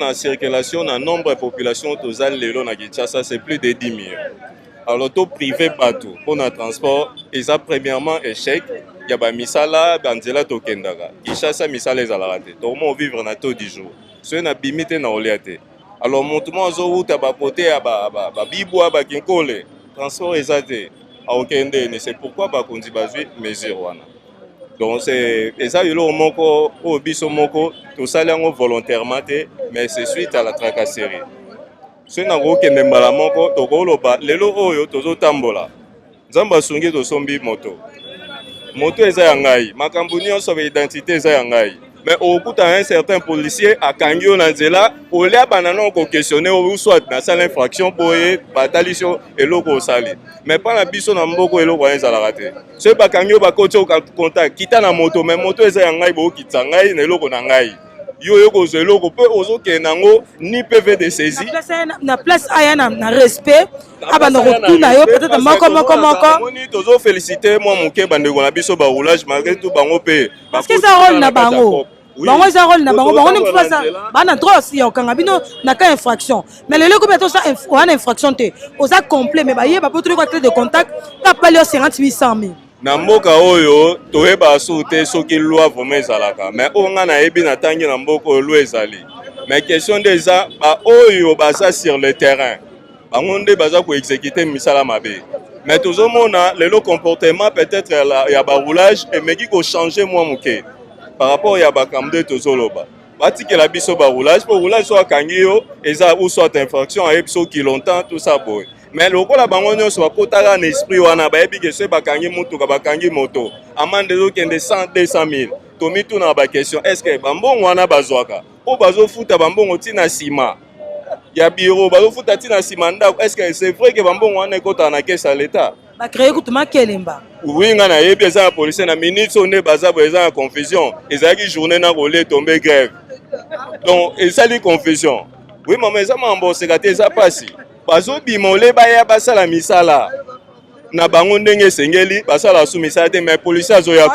[SPEAKER 15] na circulation na nombre ya population toza lelo na Kinshasa, c'est plus de 10 millions. Alors to privé bato mpona transport eza premièrement échec ya bamisala. Banzela tokendaka Kinshasa, misala ezalaka te, tokoma ovivre na taux du jour. Soki nabimi te, na olia te. Alors motu moko azowuta bakote ya babibwa, bakinkole, transport eza te, akokende ni. C'est pourquoi bakonzi bazwi mesure wana. Donc c'est eza eloko moko oyo biso moko tosali yango volontairement te, mais c'est suite à la tracasserie. Soki nakokende mbala moko, tokoloba lelo oyo tozotambola, Nzambe asungi, tosombi moto. Moto eza ya ngai, makambo nyonso, baidentité eza ya ngai, mais okokuta un certain policier akangi yo na nzela, olia bana na okoquestionne ou soit nasala infraction boye, batalisi yo eloko osali. Mais mpa na biso na mboka, eloko wana ezalaka te. Soki bakangi yo, bakoti yo contact, kita na moto. Mais moto eza ya ngai, bookitisa ngai na eloko na ngai. Yo oyo kozwa eloko mpe ozokende yango ni PV de saisie.
[SPEAKER 3] Na place aya na respect, abanda kotuna yo peut-être moko moko moko.
[SPEAKER 15] Tozofélicité mwa moke bandeko na biso baroulage, malgré tout bango mpe
[SPEAKER 3] Parce que eza rôle na bango, bango eza rôle na bango, bango nde mosusu baza bana droit ya kokanga bino na cas infraction. Mais lelo ekomi ata oza wana infraction te, oza complet, mais bayeba po toleka clé de contact tapali yo 50 800 000.
[SPEAKER 15] Na mboka oyo toyebaka suku te soki loi vraiment ezalaka, mais oyo ngai nayebi, natangi na mboka oyo, loi ezali, mais question nde eza baoyo baza sur le terrain. Bango nde baza ko exécuter misala mabe. Mais tozomona lelo comportement peut-être ya, la, ya ba roulage emeki ko changer mwa moke par rapport ya bakambo nde tozoloba. Batikela biso ba roulage po roulage so akangi yo eza ou soit infraction ayebi soki longtemps tout ça boye. Mais lokola bango nyonso bakotaka na esprit wana bayebi ke soki bakangi motuka bakangi moto amande ezokende 100 200 000 tomitunaka ba question est ce que bambongo wana bazwaka oyo bazofuta bambongo ntina nsima ya bureau bazofuta ntina nsima ndako est ce que c'est vrai ke bambongo wana ekotaka na kese ya l'etat
[SPEAKER 3] bacreye kutu makelemba
[SPEAKER 15] oui nga nayebi eza na policier na minute oyo nde baza boye eza na confusion ezalaki journée na kolie tombe grève donc esali confusion oui mama eza mambo oseka te eza mpasi bazobima ole baya basala misala na bango ndenge esengeli basala su misala te mais policier azoya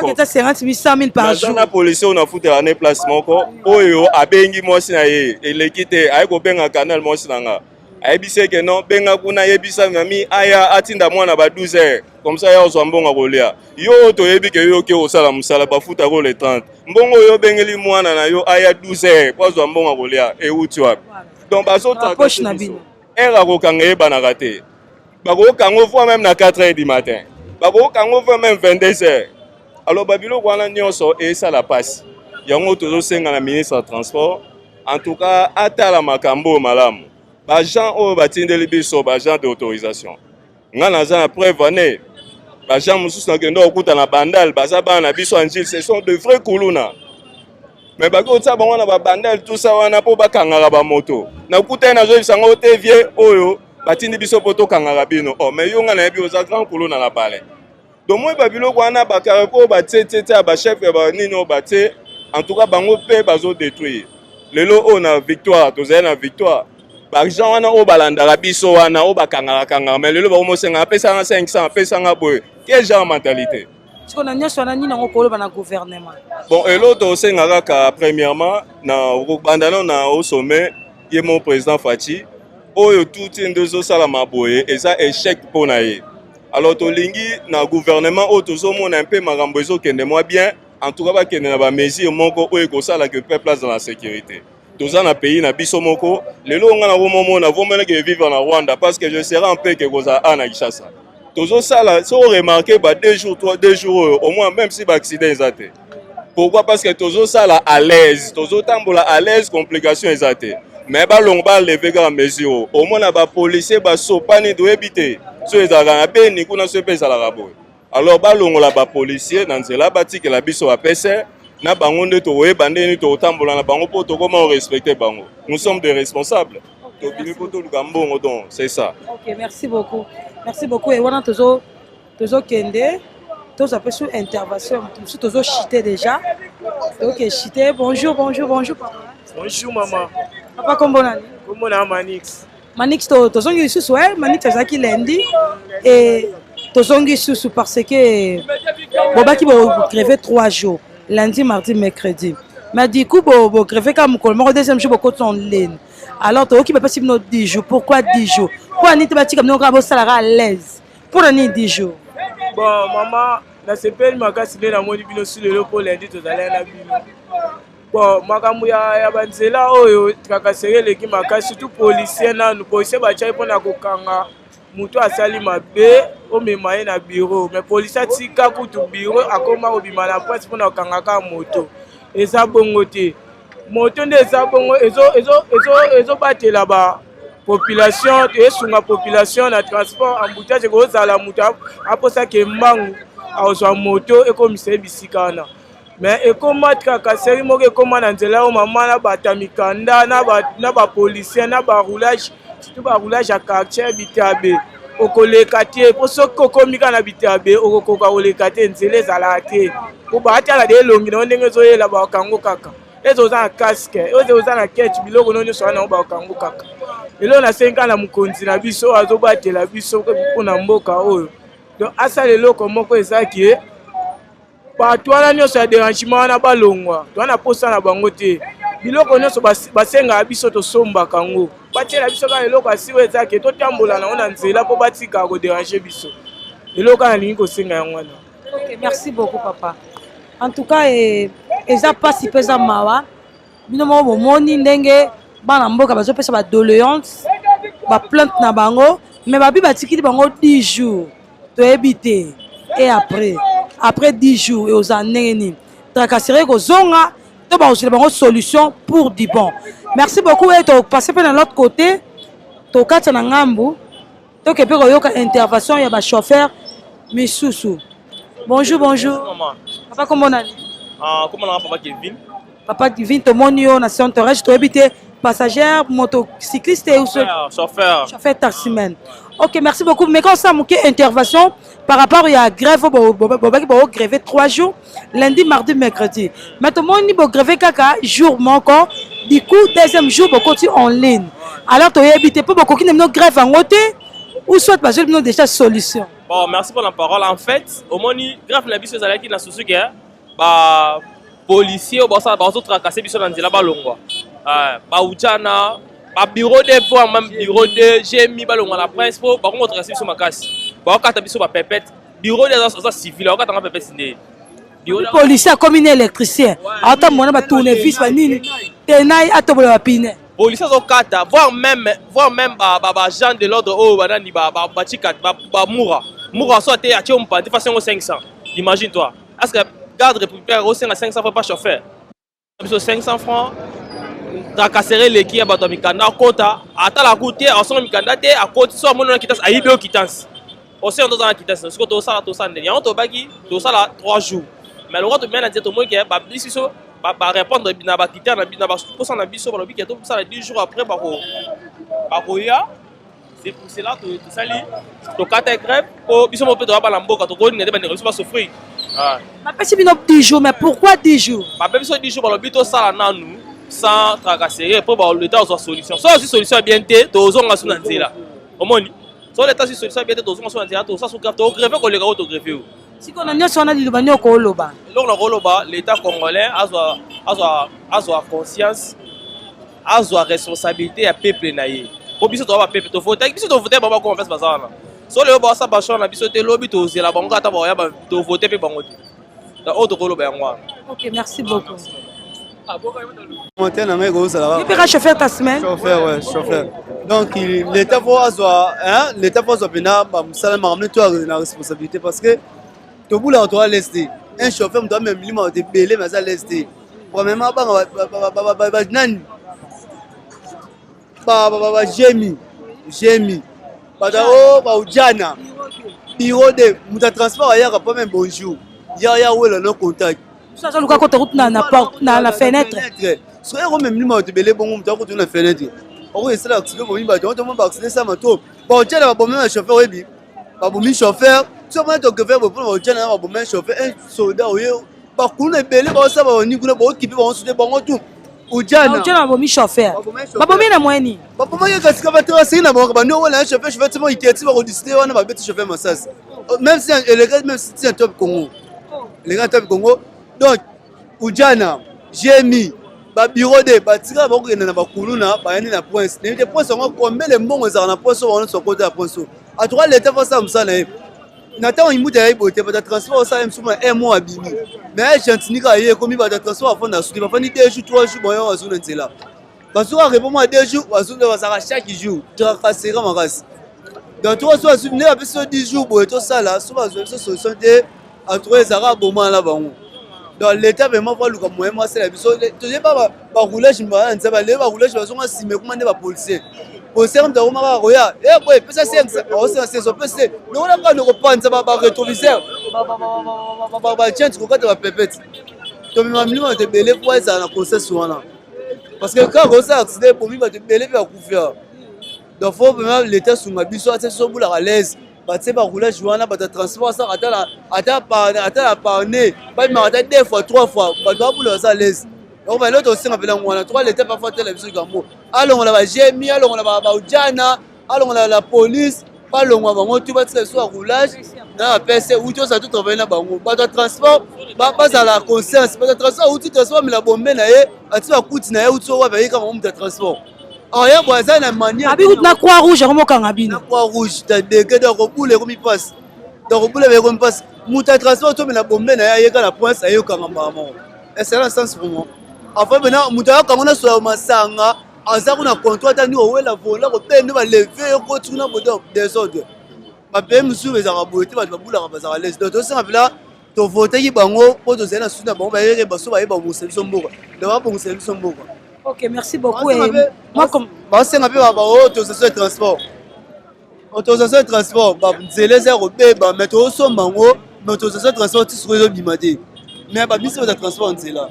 [SPEAKER 3] naza
[SPEAKER 15] na policier oyo nafutela ne place moko oyo abengi mwasi na ye eleki te aye kobenga canal mwasi na nga ayebisi eke non benga kuna yebisa mami aya atinda mwana ba 12 heures comme ça ya ozwa mbongo kolia yo oyo toyebi ke yo oke kosala mosala bafutako le 30 mbongo oyo obengeli mwana na yo aya 12 heures po azwa mbongo kolia euti wapi donc
[SPEAKER 3] bazopoche na bino
[SPEAKER 15] heure akokanga eyebanaka te bakokanga fois même na 4 heures du matin bakokanga fois même 22 heures alors babiloko wana nyonso esala mpasi yango tozosenga na ministre ya transport en tout cas atala makambo oyo malamu baagent oyo batindeli biso baagent d'autorisation Nga naza na preuve ane ba gens mosusu nakende kokuta na bandal baza bana na biso ya njili ce sont de vrais kuluna mais baki kotia bango na babandal tout ça wana mpo bakangaka bamoto nakutani nazoyebisa yango te vie oyo batindi biso mpo tokangaka bino oh, mais yo nga nayebi oza grand kuluna na palais donc moi babiloko wana bakareko oyo batie tie tie ya bachef ya banini oyo batie en tout cas bango mpe bazodétruire lelo oyo na victoire tozali na victoire baagent wana oyo balandaka biso wana oyo bakangaka kangaka mais lelo bakomosenga apesanga 500 apesanga boye quel genre mentalité
[SPEAKER 3] siko na nyonso wana nini yango koloba na gouvernement
[SPEAKER 15] bon eloko tosenga kaka premièrement na kobanda nano na au sommet ye mo président Fatshi oyo tuti nde ezosalama boye eza échec mpo na ye alors tolingi na gouvernement oyo tozomona mpe makambo ezokende mwa bien en tout cas bakende na bamesure moko oyo ekosala ke peuple azala na sécurité toza na pays na biso moko lelo nga nakomomona vomela ke vivre na rwanda parce que je serai en paix ke kozala a na kinshasa tozosala soki oremarke ba deux jours trois deux jours oyo au moins même si baaccident eza te pourquoi parce que tozosala à l'aise tozotambola à l'aise complication eza te mais balongo baleve kaka mesure oyo omona bapolisier basopani toyebi te so ezalaka na beni kuna so mpe ezalaka boye alors balongola bapolisier na nzela batikela biso bapese na bango nde tokoyeba ndenge nini tokotambola na bango mpo tokoma korespecte bango nous sommes des responsables tobimi mpo toluka mbongo donc c'est ça
[SPEAKER 3] ok merci beaucoup merci beaucoup e wana tozo tozokende tozwa mpe su intervention ya moto mosusu tozochite déjà toke chite bonjour bonjour bonjour papa
[SPEAKER 9] bonjour mama
[SPEAKER 3] papa kombo nani
[SPEAKER 9] kombo na manix
[SPEAKER 3] manix tozongi lisusu eh manix azalaki lundi et tozongi lisusu parce que bobaki bogreve 3 jours lundi mardi mercredi mais du coup bogreve kaka mokolo moko deuxième jour bokoti en ligne alors toyoki bapesi bino 10 jours pourquoi 10 jours mpo na nini te batika bino kaka bosalaka à l'aise mpo na nini 10 jours
[SPEAKER 9] bon mama nasepeli makasi nde namoni bino su lelo mpo lundi tozalaki na bino bon makambo ya, ya banzela oyo tracasserie eleki makasi surtout policier nanu policier batiaki mpona kokanga moto asali mabe omema ye na bureau mais policier atika kutu bureau akoma kobima na presse mpona kokanga kaka moto eza bongo te moto nde eza bongo ezobatela ba population esunga population na transport embouteillage ekozala moto aposaka mbangu akozwa moto ekomisa ye bisika wana mais ekoma tracasserie moko ekoma na nzela oyo mama na bata mikanda na bapolicier na baroulage surtout baroulage ya quartier bitabe okoleka te mpo soki okomi kaka na bitabe okokoka koleka te nzela ezalaka te mpo baatala de elongi na yo ndenge ezoyela bakango kaka eze oza na casque eze oza na ketch biloko no nyonso wana yango bakango kaka eloko nasengi kaka na mokonzi na biso oyo azobatela biso mpo na mboka oyo donc asala eloko moko eza ke bato wana nyonso ya derangement wana balongwa toza na mposa na bango te biloko nyonso basengaka biso tosombaka yango batiela biso kaka eloko ya siro eza ke totambola nango na nzela mpo batikaka koderange biso eloko kaka nalingi kosenga yango wana
[SPEAKER 3] ok merci beaucoup papa en tout cas eh, eza mpasi mpe eza mawa bino moko bomoni ndenge bana mboka bazopesa ba doléance. baplainte na bango mais babi batikili bango 10 jours toyebi te et après après 10 jours ekozala ndenge nini tracasserie ekozonga to bakozwela bango solution pour du bon merci beaucoup e topasse mpe na l'autre côté tokatisa na ngambu toke mpe koyoka intervention ya bachauffeur misusu bonjour bonjour papa kombo nani
[SPEAKER 9] ah, kombo nanga papa Kevin
[SPEAKER 3] papa Kevin tomoni yo na Saint-Thérèse toyebi te passager motocycliste ou
[SPEAKER 9] chauffeur
[SPEAKER 3] chauffeur taximan ok merci beaucoup mais quand ça moke intervention par rapport ya grève bobaki bogreve 3 jours lundi mardi mercredi mais tomoni bogreve kaka jour moko du coup deuxième jour bokoti en ligne alors toyebi te mpo bokoki na bino grève yango te ou soit bazweli bino déjà solution
[SPEAKER 9] bon merci pour la parole en fait omoni grève na biso ezalaki na susu ke ba policier oyo basala bazotracase biso na nzela balongwa ah, baujana babureau de voire même bureau de gmi balongwa na prince mpo bakongo tracase biso makasi bakokata biso bapepete bureau de aza civil akokata nga pepete nde
[SPEAKER 3] policier akomi na électricien aotambola na batournevis banini tenai atobola bapine
[SPEAKER 9] policier azokata voire même voire même baagent de l'ordre oyo banani batika bamura mura so ate atie mopanzi fasi yango 500 imagine toi est ce que garde républicain osenga 500 francs pas chauffeur biso 500 francs tracasserie eleki ya bato ya mikanda akota atala ku te asonga mikanda te akoti so amoni na kitasi ayibi yo kitasi osenga toza na kitasi sikoyo tosala tosala ndenge yango tobaki tosala 3 jours mais lokola tobima na nzela tomoni ke babisi biso barépondre na bacritère na baposa na biso balobi ke tosala 10 jours après bakoya C'est pour cela que tosali tokata grève po biso moko mpe toza bana mboka tokolinga te bandeko biso basouffrir.
[SPEAKER 3] Ah. Bapesi bino 10 jours mais pourquoi 10 jours?
[SPEAKER 9] Bapesi biso 10 jours balobi tosala nanu sans tracasserie mpo ba l'etat azwa solution. Soki azwi solution ya bien te tozonga su na nzela. Omoni? Soki l'etat azwi solution ya bien te tozonga su na nzela tosala su grève togreve koleka oyo togreve oyo.
[SPEAKER 3] Sikoyo na nyonso wana liloba nini okoloba?
[SPEAKER 9] Eloko nakoloba l'etat congolais azwa azwa azwa conscience azwa responsabilité ya peuple na ye po biso toza ba peuple tovotaki biso tovotaki bango bakoma place baza wana so lelo baosa bachoix na biso te lobi tozela bango ata baoya tovote mpe bango te donc oyo tokoloba yango wana
[SPEAKER 3] ok merci beaucoup
[SPEAKER 16] Commentaire na ngai ekozala
[SPEAKER 3] kaka chauffeur ta semaine
[SPEAKER 16] chauffeur ouais chauffeur donc l'état faut azwa hein l'état faut azwa mpena bamosala makambo nde to na responsabilité parce que tobulaka toa lese te un chauffeur moto amema milimo bato ebele mais aza lese te premièrement abanga banani bajemi jemi bato o baujana biro de moto ya transport ayaka pa meme bonjour ya ya wela no contact
[SPEAKER 3] azoluka kota kutu na porte na fenêtre
[SPEAKER 16] soki akomema milimo bato ebele bongo moto akotu na fenêtre okoki esala accident bomi bato yango tomoni baaccident esama to baojana babomi na chauffeur oyebi babomi chauffeur soki omoni tokefere boye mpona baojana na babomi chauffeur un soldat oye bakuluna ebele baosala baboni kuna baokipe bango sute bango tu
[SPEAKER 3] ujana ujana babomi chauffeur babomi na moyen nini
[SPEAKER 16] babomaki kasika batrasei na bango bandi owela chauffeur chauffeur ti bakiti bakodisite wana babeti chauffeur masasi même si eleka même si na top congo eleka na top congo donc ujana gmi babiro de batikala bakokende na bakuluna bayandi na prince nayebi te prince yango combien de mbongo ezalaka na prince oyo bango nyonso bakota ya prince oyo atuka leta fo asala mosala na ye na ntango imbuta yayi boye te bato ya transport osala ye mosusu na un mois abimi mais ya gentini kaka ye ekomi bato ya transport bafanda suki bafandi deux jours trois jours bayo bazongi na nzela bazoka repos mwa deux jours bazongi bazalaka chaque jour tracasserie makasi donc toka so bazwi nde bapesi so 10 jours boye tosala so bazwa biso solution te en tout cas ezalaka bomana na bango donc l'état vraiment faut aluka moyen moko asala biso toyeba baroulage baa nzambe alelo baroulage bazonga nsima ekoma nde bapolicier policier moto akoma kaka koya e boye pesa 5 akosenga 5 opesi te lokola kaka nokopanza baretroviseur bachante kokata bapepete tomema milimo bato ebele po ezala na conscience wana parce que kaka kosala accident ebomi bato ebele mpe bakufi awa donc faut vraiment l'état sunga biso atia biso obulaka l'aise batie ba roulage wana bato ya transport asalaka ata ata na parne babimaka ata deux fois trois fois bato babula baza l'aise donc balelo tosenga mpena yango wana trois leta parfois atela biso likambo alongola bagemi alongola baujana alongola la police balongwa bango tu batika biso ya roulage na bapese uti ozala to travaille na bango bato ya transport bazala conscience bato ya transport auti transport amela bombe na ye ati bakuti na ye uti oyo wapi ayeka bango moto ya transport oya boye aza na manière
[SPEAKER 3] abi kutu na croix rouge yango mokanga bino
[SPEAKER 16] na croix rouge ta dege donc obula ekomi mpasi donc obula ekomi mpasi moto ya transport tomela bombe na ye ayeka na prince ayokanga mbala moko esala sens vraiment enfin pena moto ayokanga na soya masanga. Aza kuna contrôle ata ni owela vola kobende baleve yo koti kuna bodo desordre. Bapays mosusu ezalaka boye te, bato babulaka bazalaka lese. Donc tosenga mpela tovotaki bango mpo tozali na susi na bango, bayeke baso baye babongisa biso mboka, donc babongisa biso mboka.
[SPEAKER 3] Ok, merci beaucoup. Et moi, comme
[SPEAKER 16] basenga mpe ba autorisation ya transport, autorisation ya transport, banzela eza ya kobeba, mais tozosomba yango, mais autorisation ya transport ti sikoyo ezobima te. Mais babimisi bato ya transport na nzela,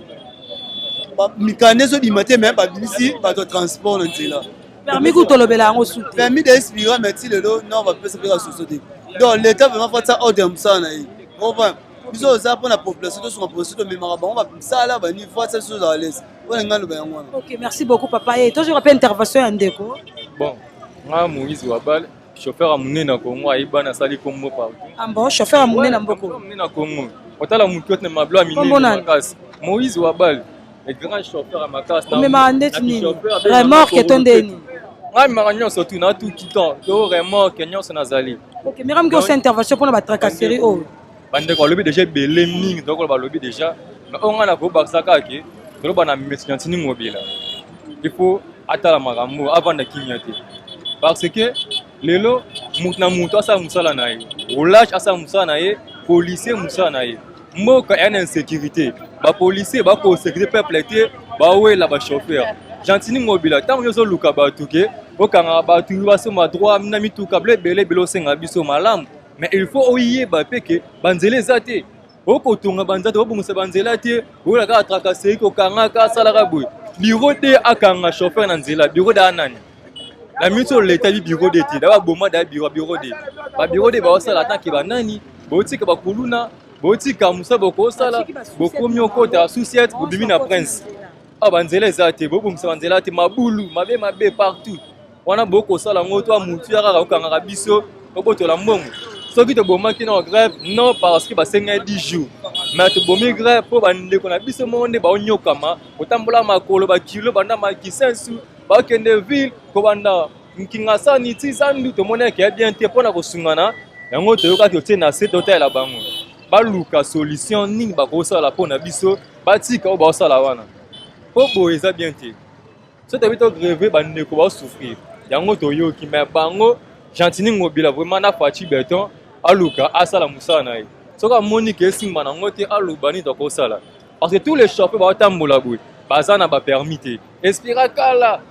[SPEAKER 16] mikanda ezobima te, mais babimisi bato ya transport na nzela.
[SPEAKER 3] Permis kutu tolobela yango su te.
[SPEAKER 16] Permis d'expira, mais ti lelo non, bapesa mpe kasusu te. Donc l'État vraiment faut atia ordre ya mosala na ye. Comprend biso, oza mpona population, tosunga population, tomemaka bango bamisala bani, faut atia biso ozala lese mpona ngai loba yango wana.
[SPEAKER 3] Ok, merci beaucoup papa. E tozwaka mpe intervention ya ndeko.
[SPEAKER 17] Bon, nga Moïse Wabal, chauffeur ya monene na Congo, ayebani, asali kombo partout.
[SPEAKER 3] Ah bon, chauffeur ya monene na mboko?
[SPEAKER 17] Monene na Congo, otala motu ote na mablo ya
[SPEAKER 3] Kombo
[SPEAKER 17] minene
[SPEAKER 3] nani?
[SPEAKER 17] makasi, Moïse Wabal, le grand chauffeur ya makasi.
[SPEAKER 3] Omemaka ndeti nini? Remorque to ndeni?
[SPEAKER 17] Ngai memaka nyonso tu, na tout kitan to remorque nyonso nazali.
[SPEAKER 3] Ok, mira moke osa intervention mpona batracasserie oyo.
[SPEAKER 17] Bandeko balobi déjà ebele mingi, tokola balobi déjà, mais oyo ngai nakobakisa kaka ke toloba na monsieur Gentiny Ngobila, il faut atala makambo, avanda kimia te, parce que lelo motu na motu asala mosala na ye, roulage asala mosala na ye, policier mosala na ye. Mboka eya na insécurité, bapolicier bakosécurité peuple te, bawela bachauffeur. Gentiny Ngobila, ntango nyonso oluka bato ke okangaka bato basomba droit na mituka bilo ebele ebele, osenga biso malamu, mais il faut oyeba mpe ke banzela eza te, okotonga banzela te, obongisa banzela te, oyola kaka tracasserie, kokangaka, asalaka boye bureau de akanga chauffeur na nzela. Bureau de anani na miniti oyo leta bi bureau de te, da baboma da bureau, bureau de babureau de baosala atanke banani, botika bakuluna, botika mosala bokosala, bokomi okota susiete, bobimi na prince awa, banzela eza te, bobongisa banzela te, mabulu mabe mabe partout wana, bokosala yango to mutu ya kaka okangaka biso, obotola mbongo. Soki tobomaki na grève, non parce que basengaki 10 jours, mais tobomi grève mpo bandeko na biso moko nde baonyokama kotambola makolo bakilo, banda makisensu bakende ville, kobanda Nkingasani ti zandu, tomonaki ya bien te mpona kosungana yango. Toyokaki otie na se, totalela bango baluka solution nini bakosala mpona biso, batika oyo baosala wana, mpo boye eza bien te. So toyebi togrève, bandeko baosouffrir yango, toyoki. Mais bango Gentiny Ngobila vraiment na Fatshi Béton aluka asala mosala na ye. Soki amoni ke esimba nango te, aloba nini tokosala, parce que tous les chauffeurs baotambola boye baza na bapermis te, espira kala,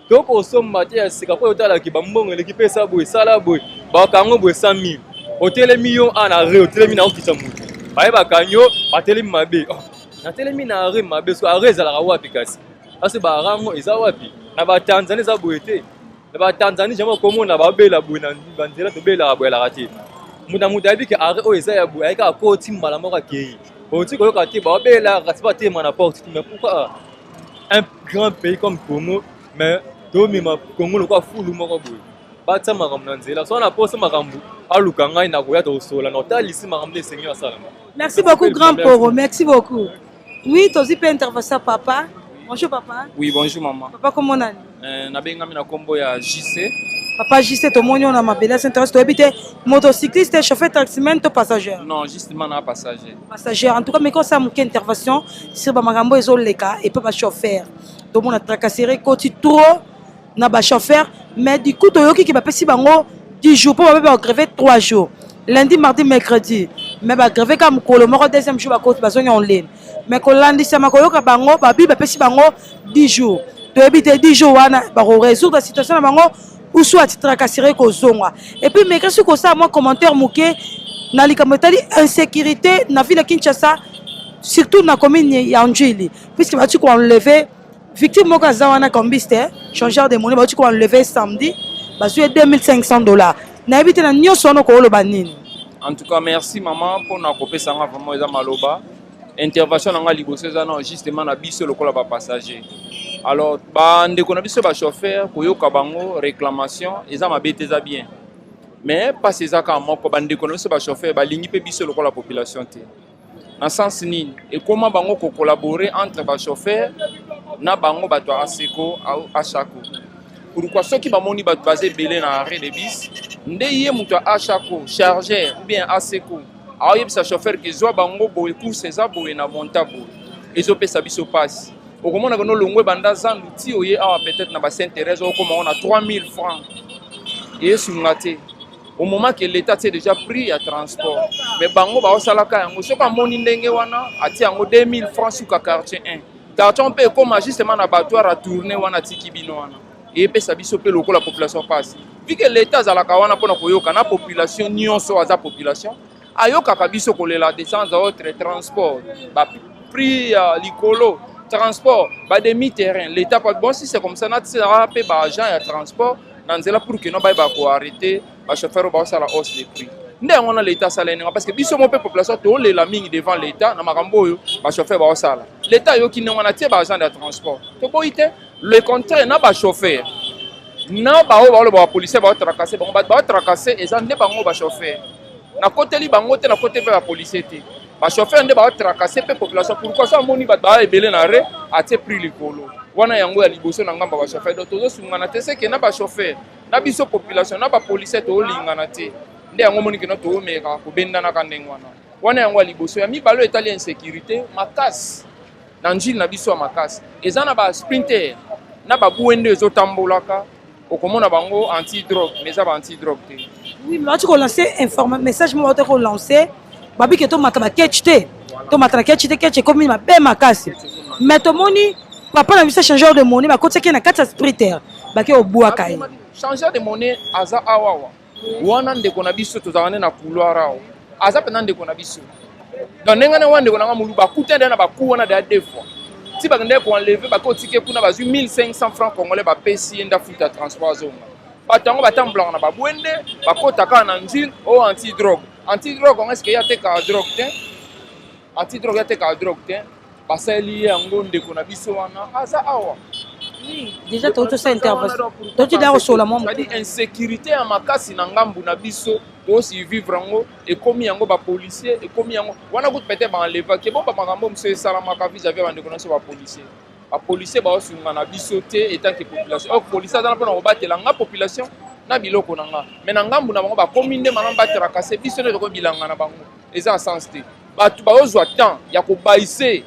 [SPEAKER 17] tokosomba te ya sika mpo otalaki bambongo eleki mpe esa boye, esala boye, bakango boye 100 000. Otelemi yo a na re, otelemi na okita motu, bayebaka yo batelemi mabe. Oh, natelemi na arrêt mabe, so arrêt ezalaka wapi? Kasi kasi barango eza wapi? Na batanzanie eza boye te, na batanzanie jamai okomona babela boye na banzela, tobelaka boye, alaka te. Moto na moto ayebi ke arrêt oyo eza ya boye, ayeki akoti mbala moko, akei, oti koyoka te babela, kasi batema na porte. Mais pourquoi un grand pays comme Congo, mais tomema Congo lokola fulu moko boye? Batia makambo na nzela. So na posa makambo, aluka ngai, nakoya, tokosola na otalisi makambo nde esengi asalama.
[SPEAKER 3] Merci beaucoup, grand poro, merci beaucoup. Oui, tozwi mpe intervention papa. Bonjour papa.
[SPEAKER 18] Oui, bonjour maman.
[SPEAKER 3] Papa, kombo nani?
[SPEAKER 18] Nabengami na kombo ya JC.
[SPEAKER 3] Papa JC, tomoni oyo na mabele ya Saint toyebi te motocycliste, chauffeur taximan to passager?
[SPEAKER 18] Non, justement na passager.
[SPEAKER 3] Passager. En tout cas, meko osala moke intervention sur bamakambo ezoleka epa bachauffeur. Tomona tracasserie ekoti trop na bachauffeur, mais du coup toyoki ke bapesi bango 10 jours mpo babe bagrève 3 jours, lundi, mardi, mercredi, mais bagrève kaka mokolo moko, deuxième jour bakoti bazongi en ligne. Mais kolandisama koyoka bango, babi bapesi bango 10 jours, toyebi te 10 jours wana bakorésoudre situation na bango ou soit tracasserie kozonga. Et puis meka soki kosala mwa commentaire moke na likambo etali insécurité na ville ya Kinshasa, surtout na commune ya Ndjili, puisque bati koenlever victime moko aza wana, cambiste, changeur de monnaie, bauti koenlever samedi, bazwi ye 2500 $. Nayebi te na nyonso wana okoloba nini.
[SPEAKER 18] En tout cas, merci maman mpona kopesa nga vraiment eza maloba. Intervention na nga liboso eza na justement na biso lokola bapassager. Alors bandeko na biso bachauffeur, koyoka bango réclamation eza mabe te, eza bien, mais mpasi eza kaka moko: bandeko na biso bachauffeur balingi mpe biso lokola population te. Na sens nini? Ekóma bango kocollaborer entre bachauffeur na bango bato ya Aseko, Ashako. Pourquoi? Soki bamoni bato baza ebele na arrêt de bus, nde ye moto ya Ashako, chargeur ou bien Aseko, aoyebisa chauffeur ke zwa bango boye, course eza boye na monta boye. Ezopesa biso mpasi. Okomona que olongwe banda zandu ti oye awa peut-être na ba Sainte Thérèse okoma ngo na 3000 francs. Esunga te. Au moment que l'État atie déjà prix ya transport, mais bango baosalaka yango soki amoni ndenge wana atie yango 2000 francs suka quartier 1. Quartier mpe ekoma justement na abattoir a tourner wana atiki bino wana. Eyepesa biso mpe lokola population pasi. Vu que l'État azalaka wana mpona koyoka na population nyonso aza population, ayokaka biso kolela de temps à autre transport ba prix ya likolo transport ba demi terrain l'état pas bon si c'est comme ça natisaka mpe ba agent ya transport na nzela pour que no bayeba ko arrêter ba chauffeur oyo baosala hausse de prix nde yango wana l'état asala eninga parce que biso mo mpe population tolela mingi devant l'état na makambo oyo ba chauffeur baosala l'état ayoki ndenge wana atie ba agent ya transport toboyi te le contraire na ba chauffeur na baoyo baoloba ba policier baotracase bango bato baotracase eza nde bango ba chauffeur nakoteli bango te nakoteli mpe ba policier te ba chauffeur nde baotracase mpe population pourquoi so amoni bato baa ebele na re atie prix likolo wana yango ya liboso na ngambo ya ba chauffeur donc tozosungana te seke na ba chauffeur na biso population na ba policier toolingana te nde yango omoni keno toomeka kobendanaka ndenge wana wana yango ya liboso ya mibale oyo etali insécurité makasi na njili na biso ya makasi eza na ba sprinter na babuwe nde ezotambolaka okomona bango anti drogue mais eza ba anti drogue te.
[SPEAKER 3] Oui, mais bati kolancer informa message moko bati kolancer babi ke tomata ba ketch te tomata na ketch te ketch ekomi mabe makasi mais tomoni papa na biso changeur de monnaie bakotisaki ye na kati ya sprinter bake obwaka ye.
[SPEAKER 18] Changeur de monnaie aza awawa wana ndeko na biso tozalaka nde na couloir awa aza mpenza ndeko na biso donc ndenge na wana ndeko na nga moluba akuta nde na baku wana deya deux fois ti bakendaki koenleve bake otike kuna bazwi 1500 francs congolais bapesi ye nde afuta transport azonga bato yango batambolaka na babwende bakota kaka na nzile o oh, anti drogue anti drogue yango eske ye atekaka drogue te anti drogue ye atekaka drogue te basaleli ye yango ndeko na biso wana aza awa
[SPEAKER 3] déjà toki tosala intervention toki da kosola mwa
[SPEAKER 18] moke insécurité ya makasi na ngambu na biso tosurvivre yango ekomi yango bapolicier ekomi yango wana kutu peut-être baenlevaki bo bamakambo mosusu esalamaka vis-à-vis ya bandeko na biso bapolicier bapolicier baosunga na biso te etant que population or policier aza na mpona kobatela nga population na biloko na nga mais na ngambu na bango bakomi nde malamu batrakase biso nde tokomi bilanga na bango eza na sens te bato baozwa temps ya kobaise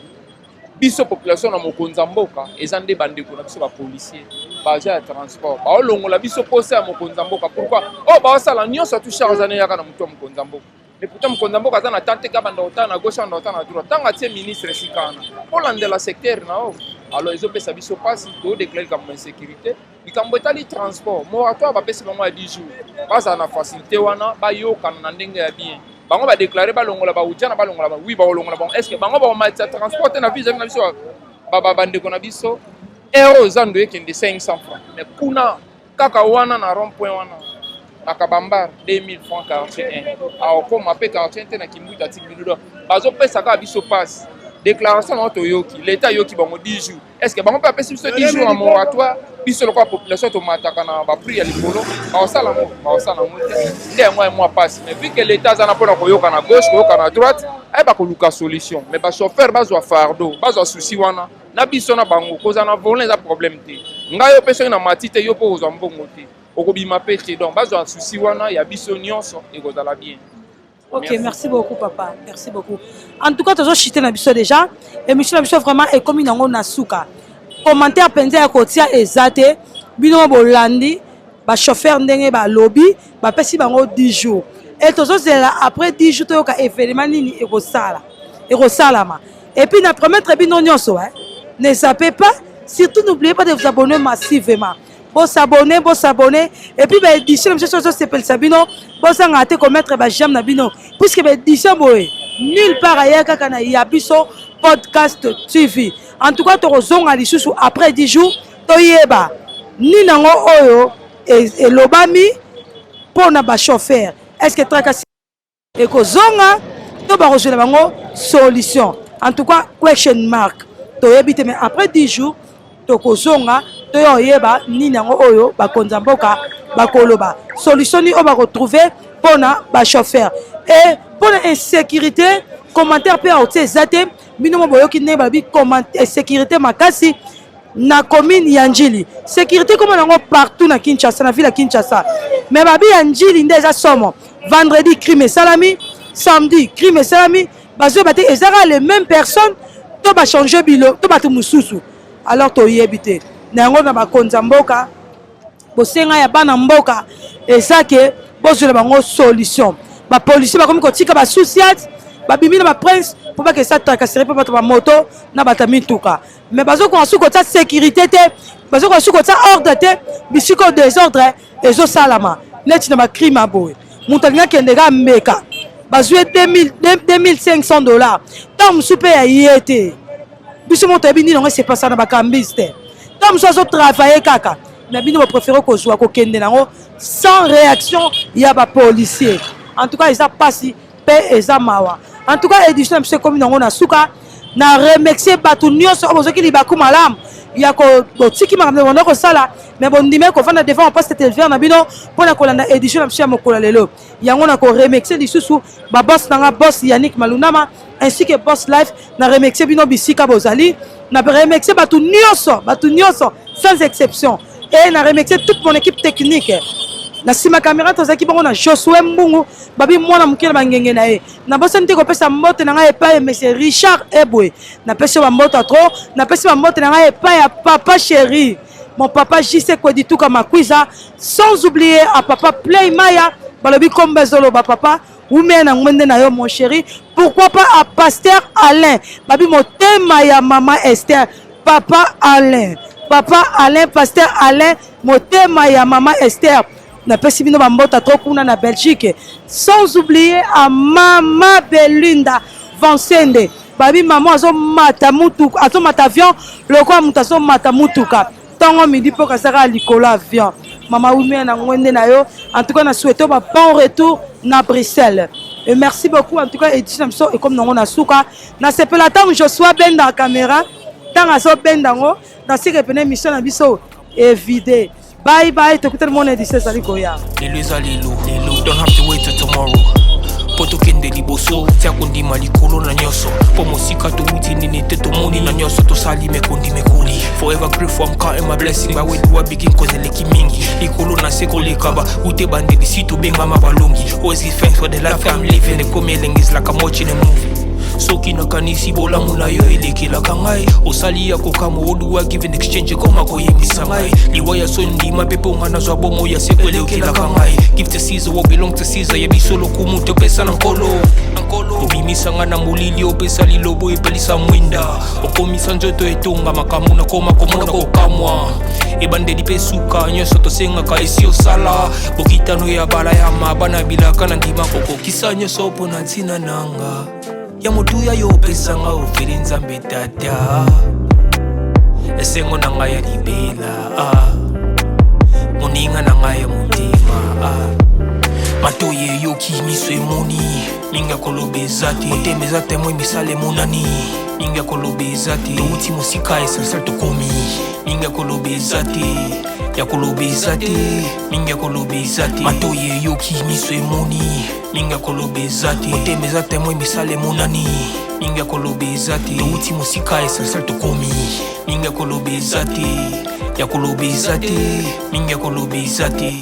[SPEAKER 18] biso population na mokonzi ya mboka eza nde bandeko na biso bapolicier baagent ya transport baolongola biso posa ya mokonzi ya mboka pourquoi oyo oh, baosala nyonso atu charge wana eyaka na motu ya mokonzi ya mboka mais pourtant mokonzi ya mboka aza na temps te ka banda kotala na gauche banda kotala na droite ntango atie ministre esika wana olandela secteur na yo alors ezopesa biso mpasi todeklare likambo insécurité likambo etali transport moratoire bapesi bango ya 10 jours bazala na facilité wana bayokana na ndenge ya bien bango badeklare balongola baujana balongola ba oui bakolongola bango est ce que bango bakomatisa transport te na vis na biso bandeko na biso heure oyo zando ekende 500 francs mais kuna kaka wana na rond point wana na kabambar 2000 francs quartier 1 akokoma mpe quartier te na kimbuta atiki bino donc bazopesa kaka biso mpasi déclaration nango toyoki leta ayoki bango 10 jours est ce que bango mpe apesi biso 10 jours ya moratoire biso lokola population tomataka na baprix ya likolo bakosala yango bakosala yango te nde yango ya mwa mpasi mais vu que l'état aza na mpona koyoka na gauche koyoka na droite ayeba koluka solution mais bachauffeur bazwa fardeau bazwa souci wana na biso na bango kozala na volant eza problème te ngai yo mpe soki na mati te yo mpe okozwa mbongo te okobima mpe te donc bazwa souci wana ya biso nyonso ekozala bien
[SPEAKER 3] Ok, merci. merci beaucoup papa, merci beaucoup. En tout cas, tozo chiter na biso déjà. Émission na biso vraiment ekomi nango na suka. Commentaire penza ya kotia eza te. Bino bolandi ba chauffeur ndenge ba lobby ba pesi bango 10 jours. Et tozo zela après 10 jours toyoka événement nini ekosala. Ekosalama. Et puis na promettre bino nyonso hein. Ne zappez pas, surtout n'oubliez pas de vous abonner massivement. bosabone bosabone epuis baédition na biso soki ozosepelisa bino bozangaka te komettre bajame na bino puiske baédition boye nulle part aya kaka na ya biso podcast tv en tout cas tokozonga lisusu après 10 jours toyeba nini yango oyo elobami mpo na bachauffeur est ce que trakasi ekozonga to bakozwela bango solution en tout cas question mark toyebi te mais après 10 jours tokozonga toya oyeba nini yango oyo bakonzi ya mboka bakoloba solution nini oyo bakotrouve mpona bachauffeur e mpona insécurité commentaire mpe aotie eza te bino mo boyoki ndenge balobi insécurité makasi na commune ya Njili. Sécurité comme nango partout na Kinshasa, na ville ya Kinshasa. Mais babi ya Njili nde eza somo. Vendredi crime esalami, samedi crime esalami, bazo bate ezaka les mêmes personnes to ba changer bilo to bato mususu. Alors toyebi te na yango na bakonzi ya mboka. Bosenga ya bana mboka eza ke bozwela bango solution. Bapolisier bakomi kotika basouciat, babimi na baprince mpo bakesa tracasserie mpo bato bamoto na bato ya mituka, mais bazokoka su kotia sécurité te, bazokoka su kotia ordre te. Bisika oyo désordre ezosalama neti na bacrime ya boye, moto alingi akende kaka mbeka, bazwi ye 2500 dollars, ntango mosusu mpe ya ye te. Biso moko toyebi nini yango esepasa na bakambise te. Ntango mosusu azotravaille kaka na bino, bopréféré kozwa kokende nango sans réaction ya bapolicier. En tout cas eza mpasi mpe eza mawa. En tout cas édition na biso ekomi nango na suka. Na remercier bato nyonso oyo bozwaki libaku malamu ya botiki makambo banda kosala, mais bondimi kovanda devant poste téléviseur na bino mpona kolanda édition na biso ya mokolo ya lelo. Yango na koremercier lisusu baboss na nga, boss Yannick Malunama ainsi que boss Life. Na remercier bino bisika bozali. Na remercier bato nyonso, bato nyonso sans exception, et na remercier toute mon équipe technique. Na nsima caméra tozalaki bongo na Josue Mbungu, babi mwana moke na bangenge na ye. Nabosani te kopesa mbote na ngai epai ya monsieur Richard Ebwe, napesi yo bambote trop. Napesi bambote na ngai epai ya papa chéri, mon papa JC Kwedituka Makwiza, sans oublier à papa Play Maya, balobi komba ezoloba papa umea na ngwende na yo mon chéri. Pourquoi pas à pasteur Alain, babi motema ya mama Esther, papa Alain, papa Alain, pasteur Alain, motema ya mama Esther. Napesi bino bambota trop kuna na Belgique, sans oublier à mama Belinda Vansende, babi mama azomata mutuka, azomata avion lokola moto azomata mutuka ntongo midi mpo kazaka likolo avion. Mama wumia na ngwende na yo. En tout cas na souhaite ba bon retour na Bruxelles et merci beaucoup. En tout cas édition na biso ekomi nango na suka. Nasepela ntango Josua benda caméra, ntango azobenda yango nasika pene émission na biso evide. Bye bye, tokutani mona édition ezali koya.
[SPEAKER 2] Lelo eza lelo lelo, don't have to wait till tomorrow mpo tokende liboso. Tia kondima likolo na nyonso mpo mosika towuti nini te, tomoni na nyonso tosali mekondi mekoli. Forever grateful, I'm counting my blessing. By where do I begin? Cause eleki mingi likolo na se koleka ba ute bandeli si tobengama balongi. Always give thanks for the life I'm living. Ekomi elengi, is like I'm watching a movie. Soki nakanisi bolamu na yo elekelaka ngai, osali ya kokamwa. What do I give in exchange? Ekoma koyembisa ngai liwa ya soni, ndima mpe mponga nazwa bomo ya seko elekelaka ngai. Give to Caesar what belong to Caesar. Ya biso lokumu topesa na Nkolo. Obimisa ngai na molili, opesa lilobo epelisa mwinda, okomisa nzoto etonga makambo nakoma komona kokamwa. Ebandeli mpe suka nyonso tosengaka esi osala bokitano ya bala ya mabana bilaka na ndima kokokisa nyonso mpo na ntina nanga ya motuya yo opesanga ofeli. Nzambe tata, esengo na ngai ya libela, ah. Moninga na ngai ya motema, ah. Matoi eyoki, miso emoni, mingi ya koloba eza te. Motema eza témoin, misala emonani, mingi ya koloba eza te. Touti mosika, essentiel tokomi, mingi ya koloba eza te, ya koloba eza te, mingi ya koloba eza te. Matoi eyoki, miso emoni, mingi ya koloba eza te. Motema eza témoin, misala emonani, mingi ya koloba eza te. Touti mosika, essentiel tokomi, mingi ya koloba eza te, ya koloba eza te, mingi ya koloba eza te.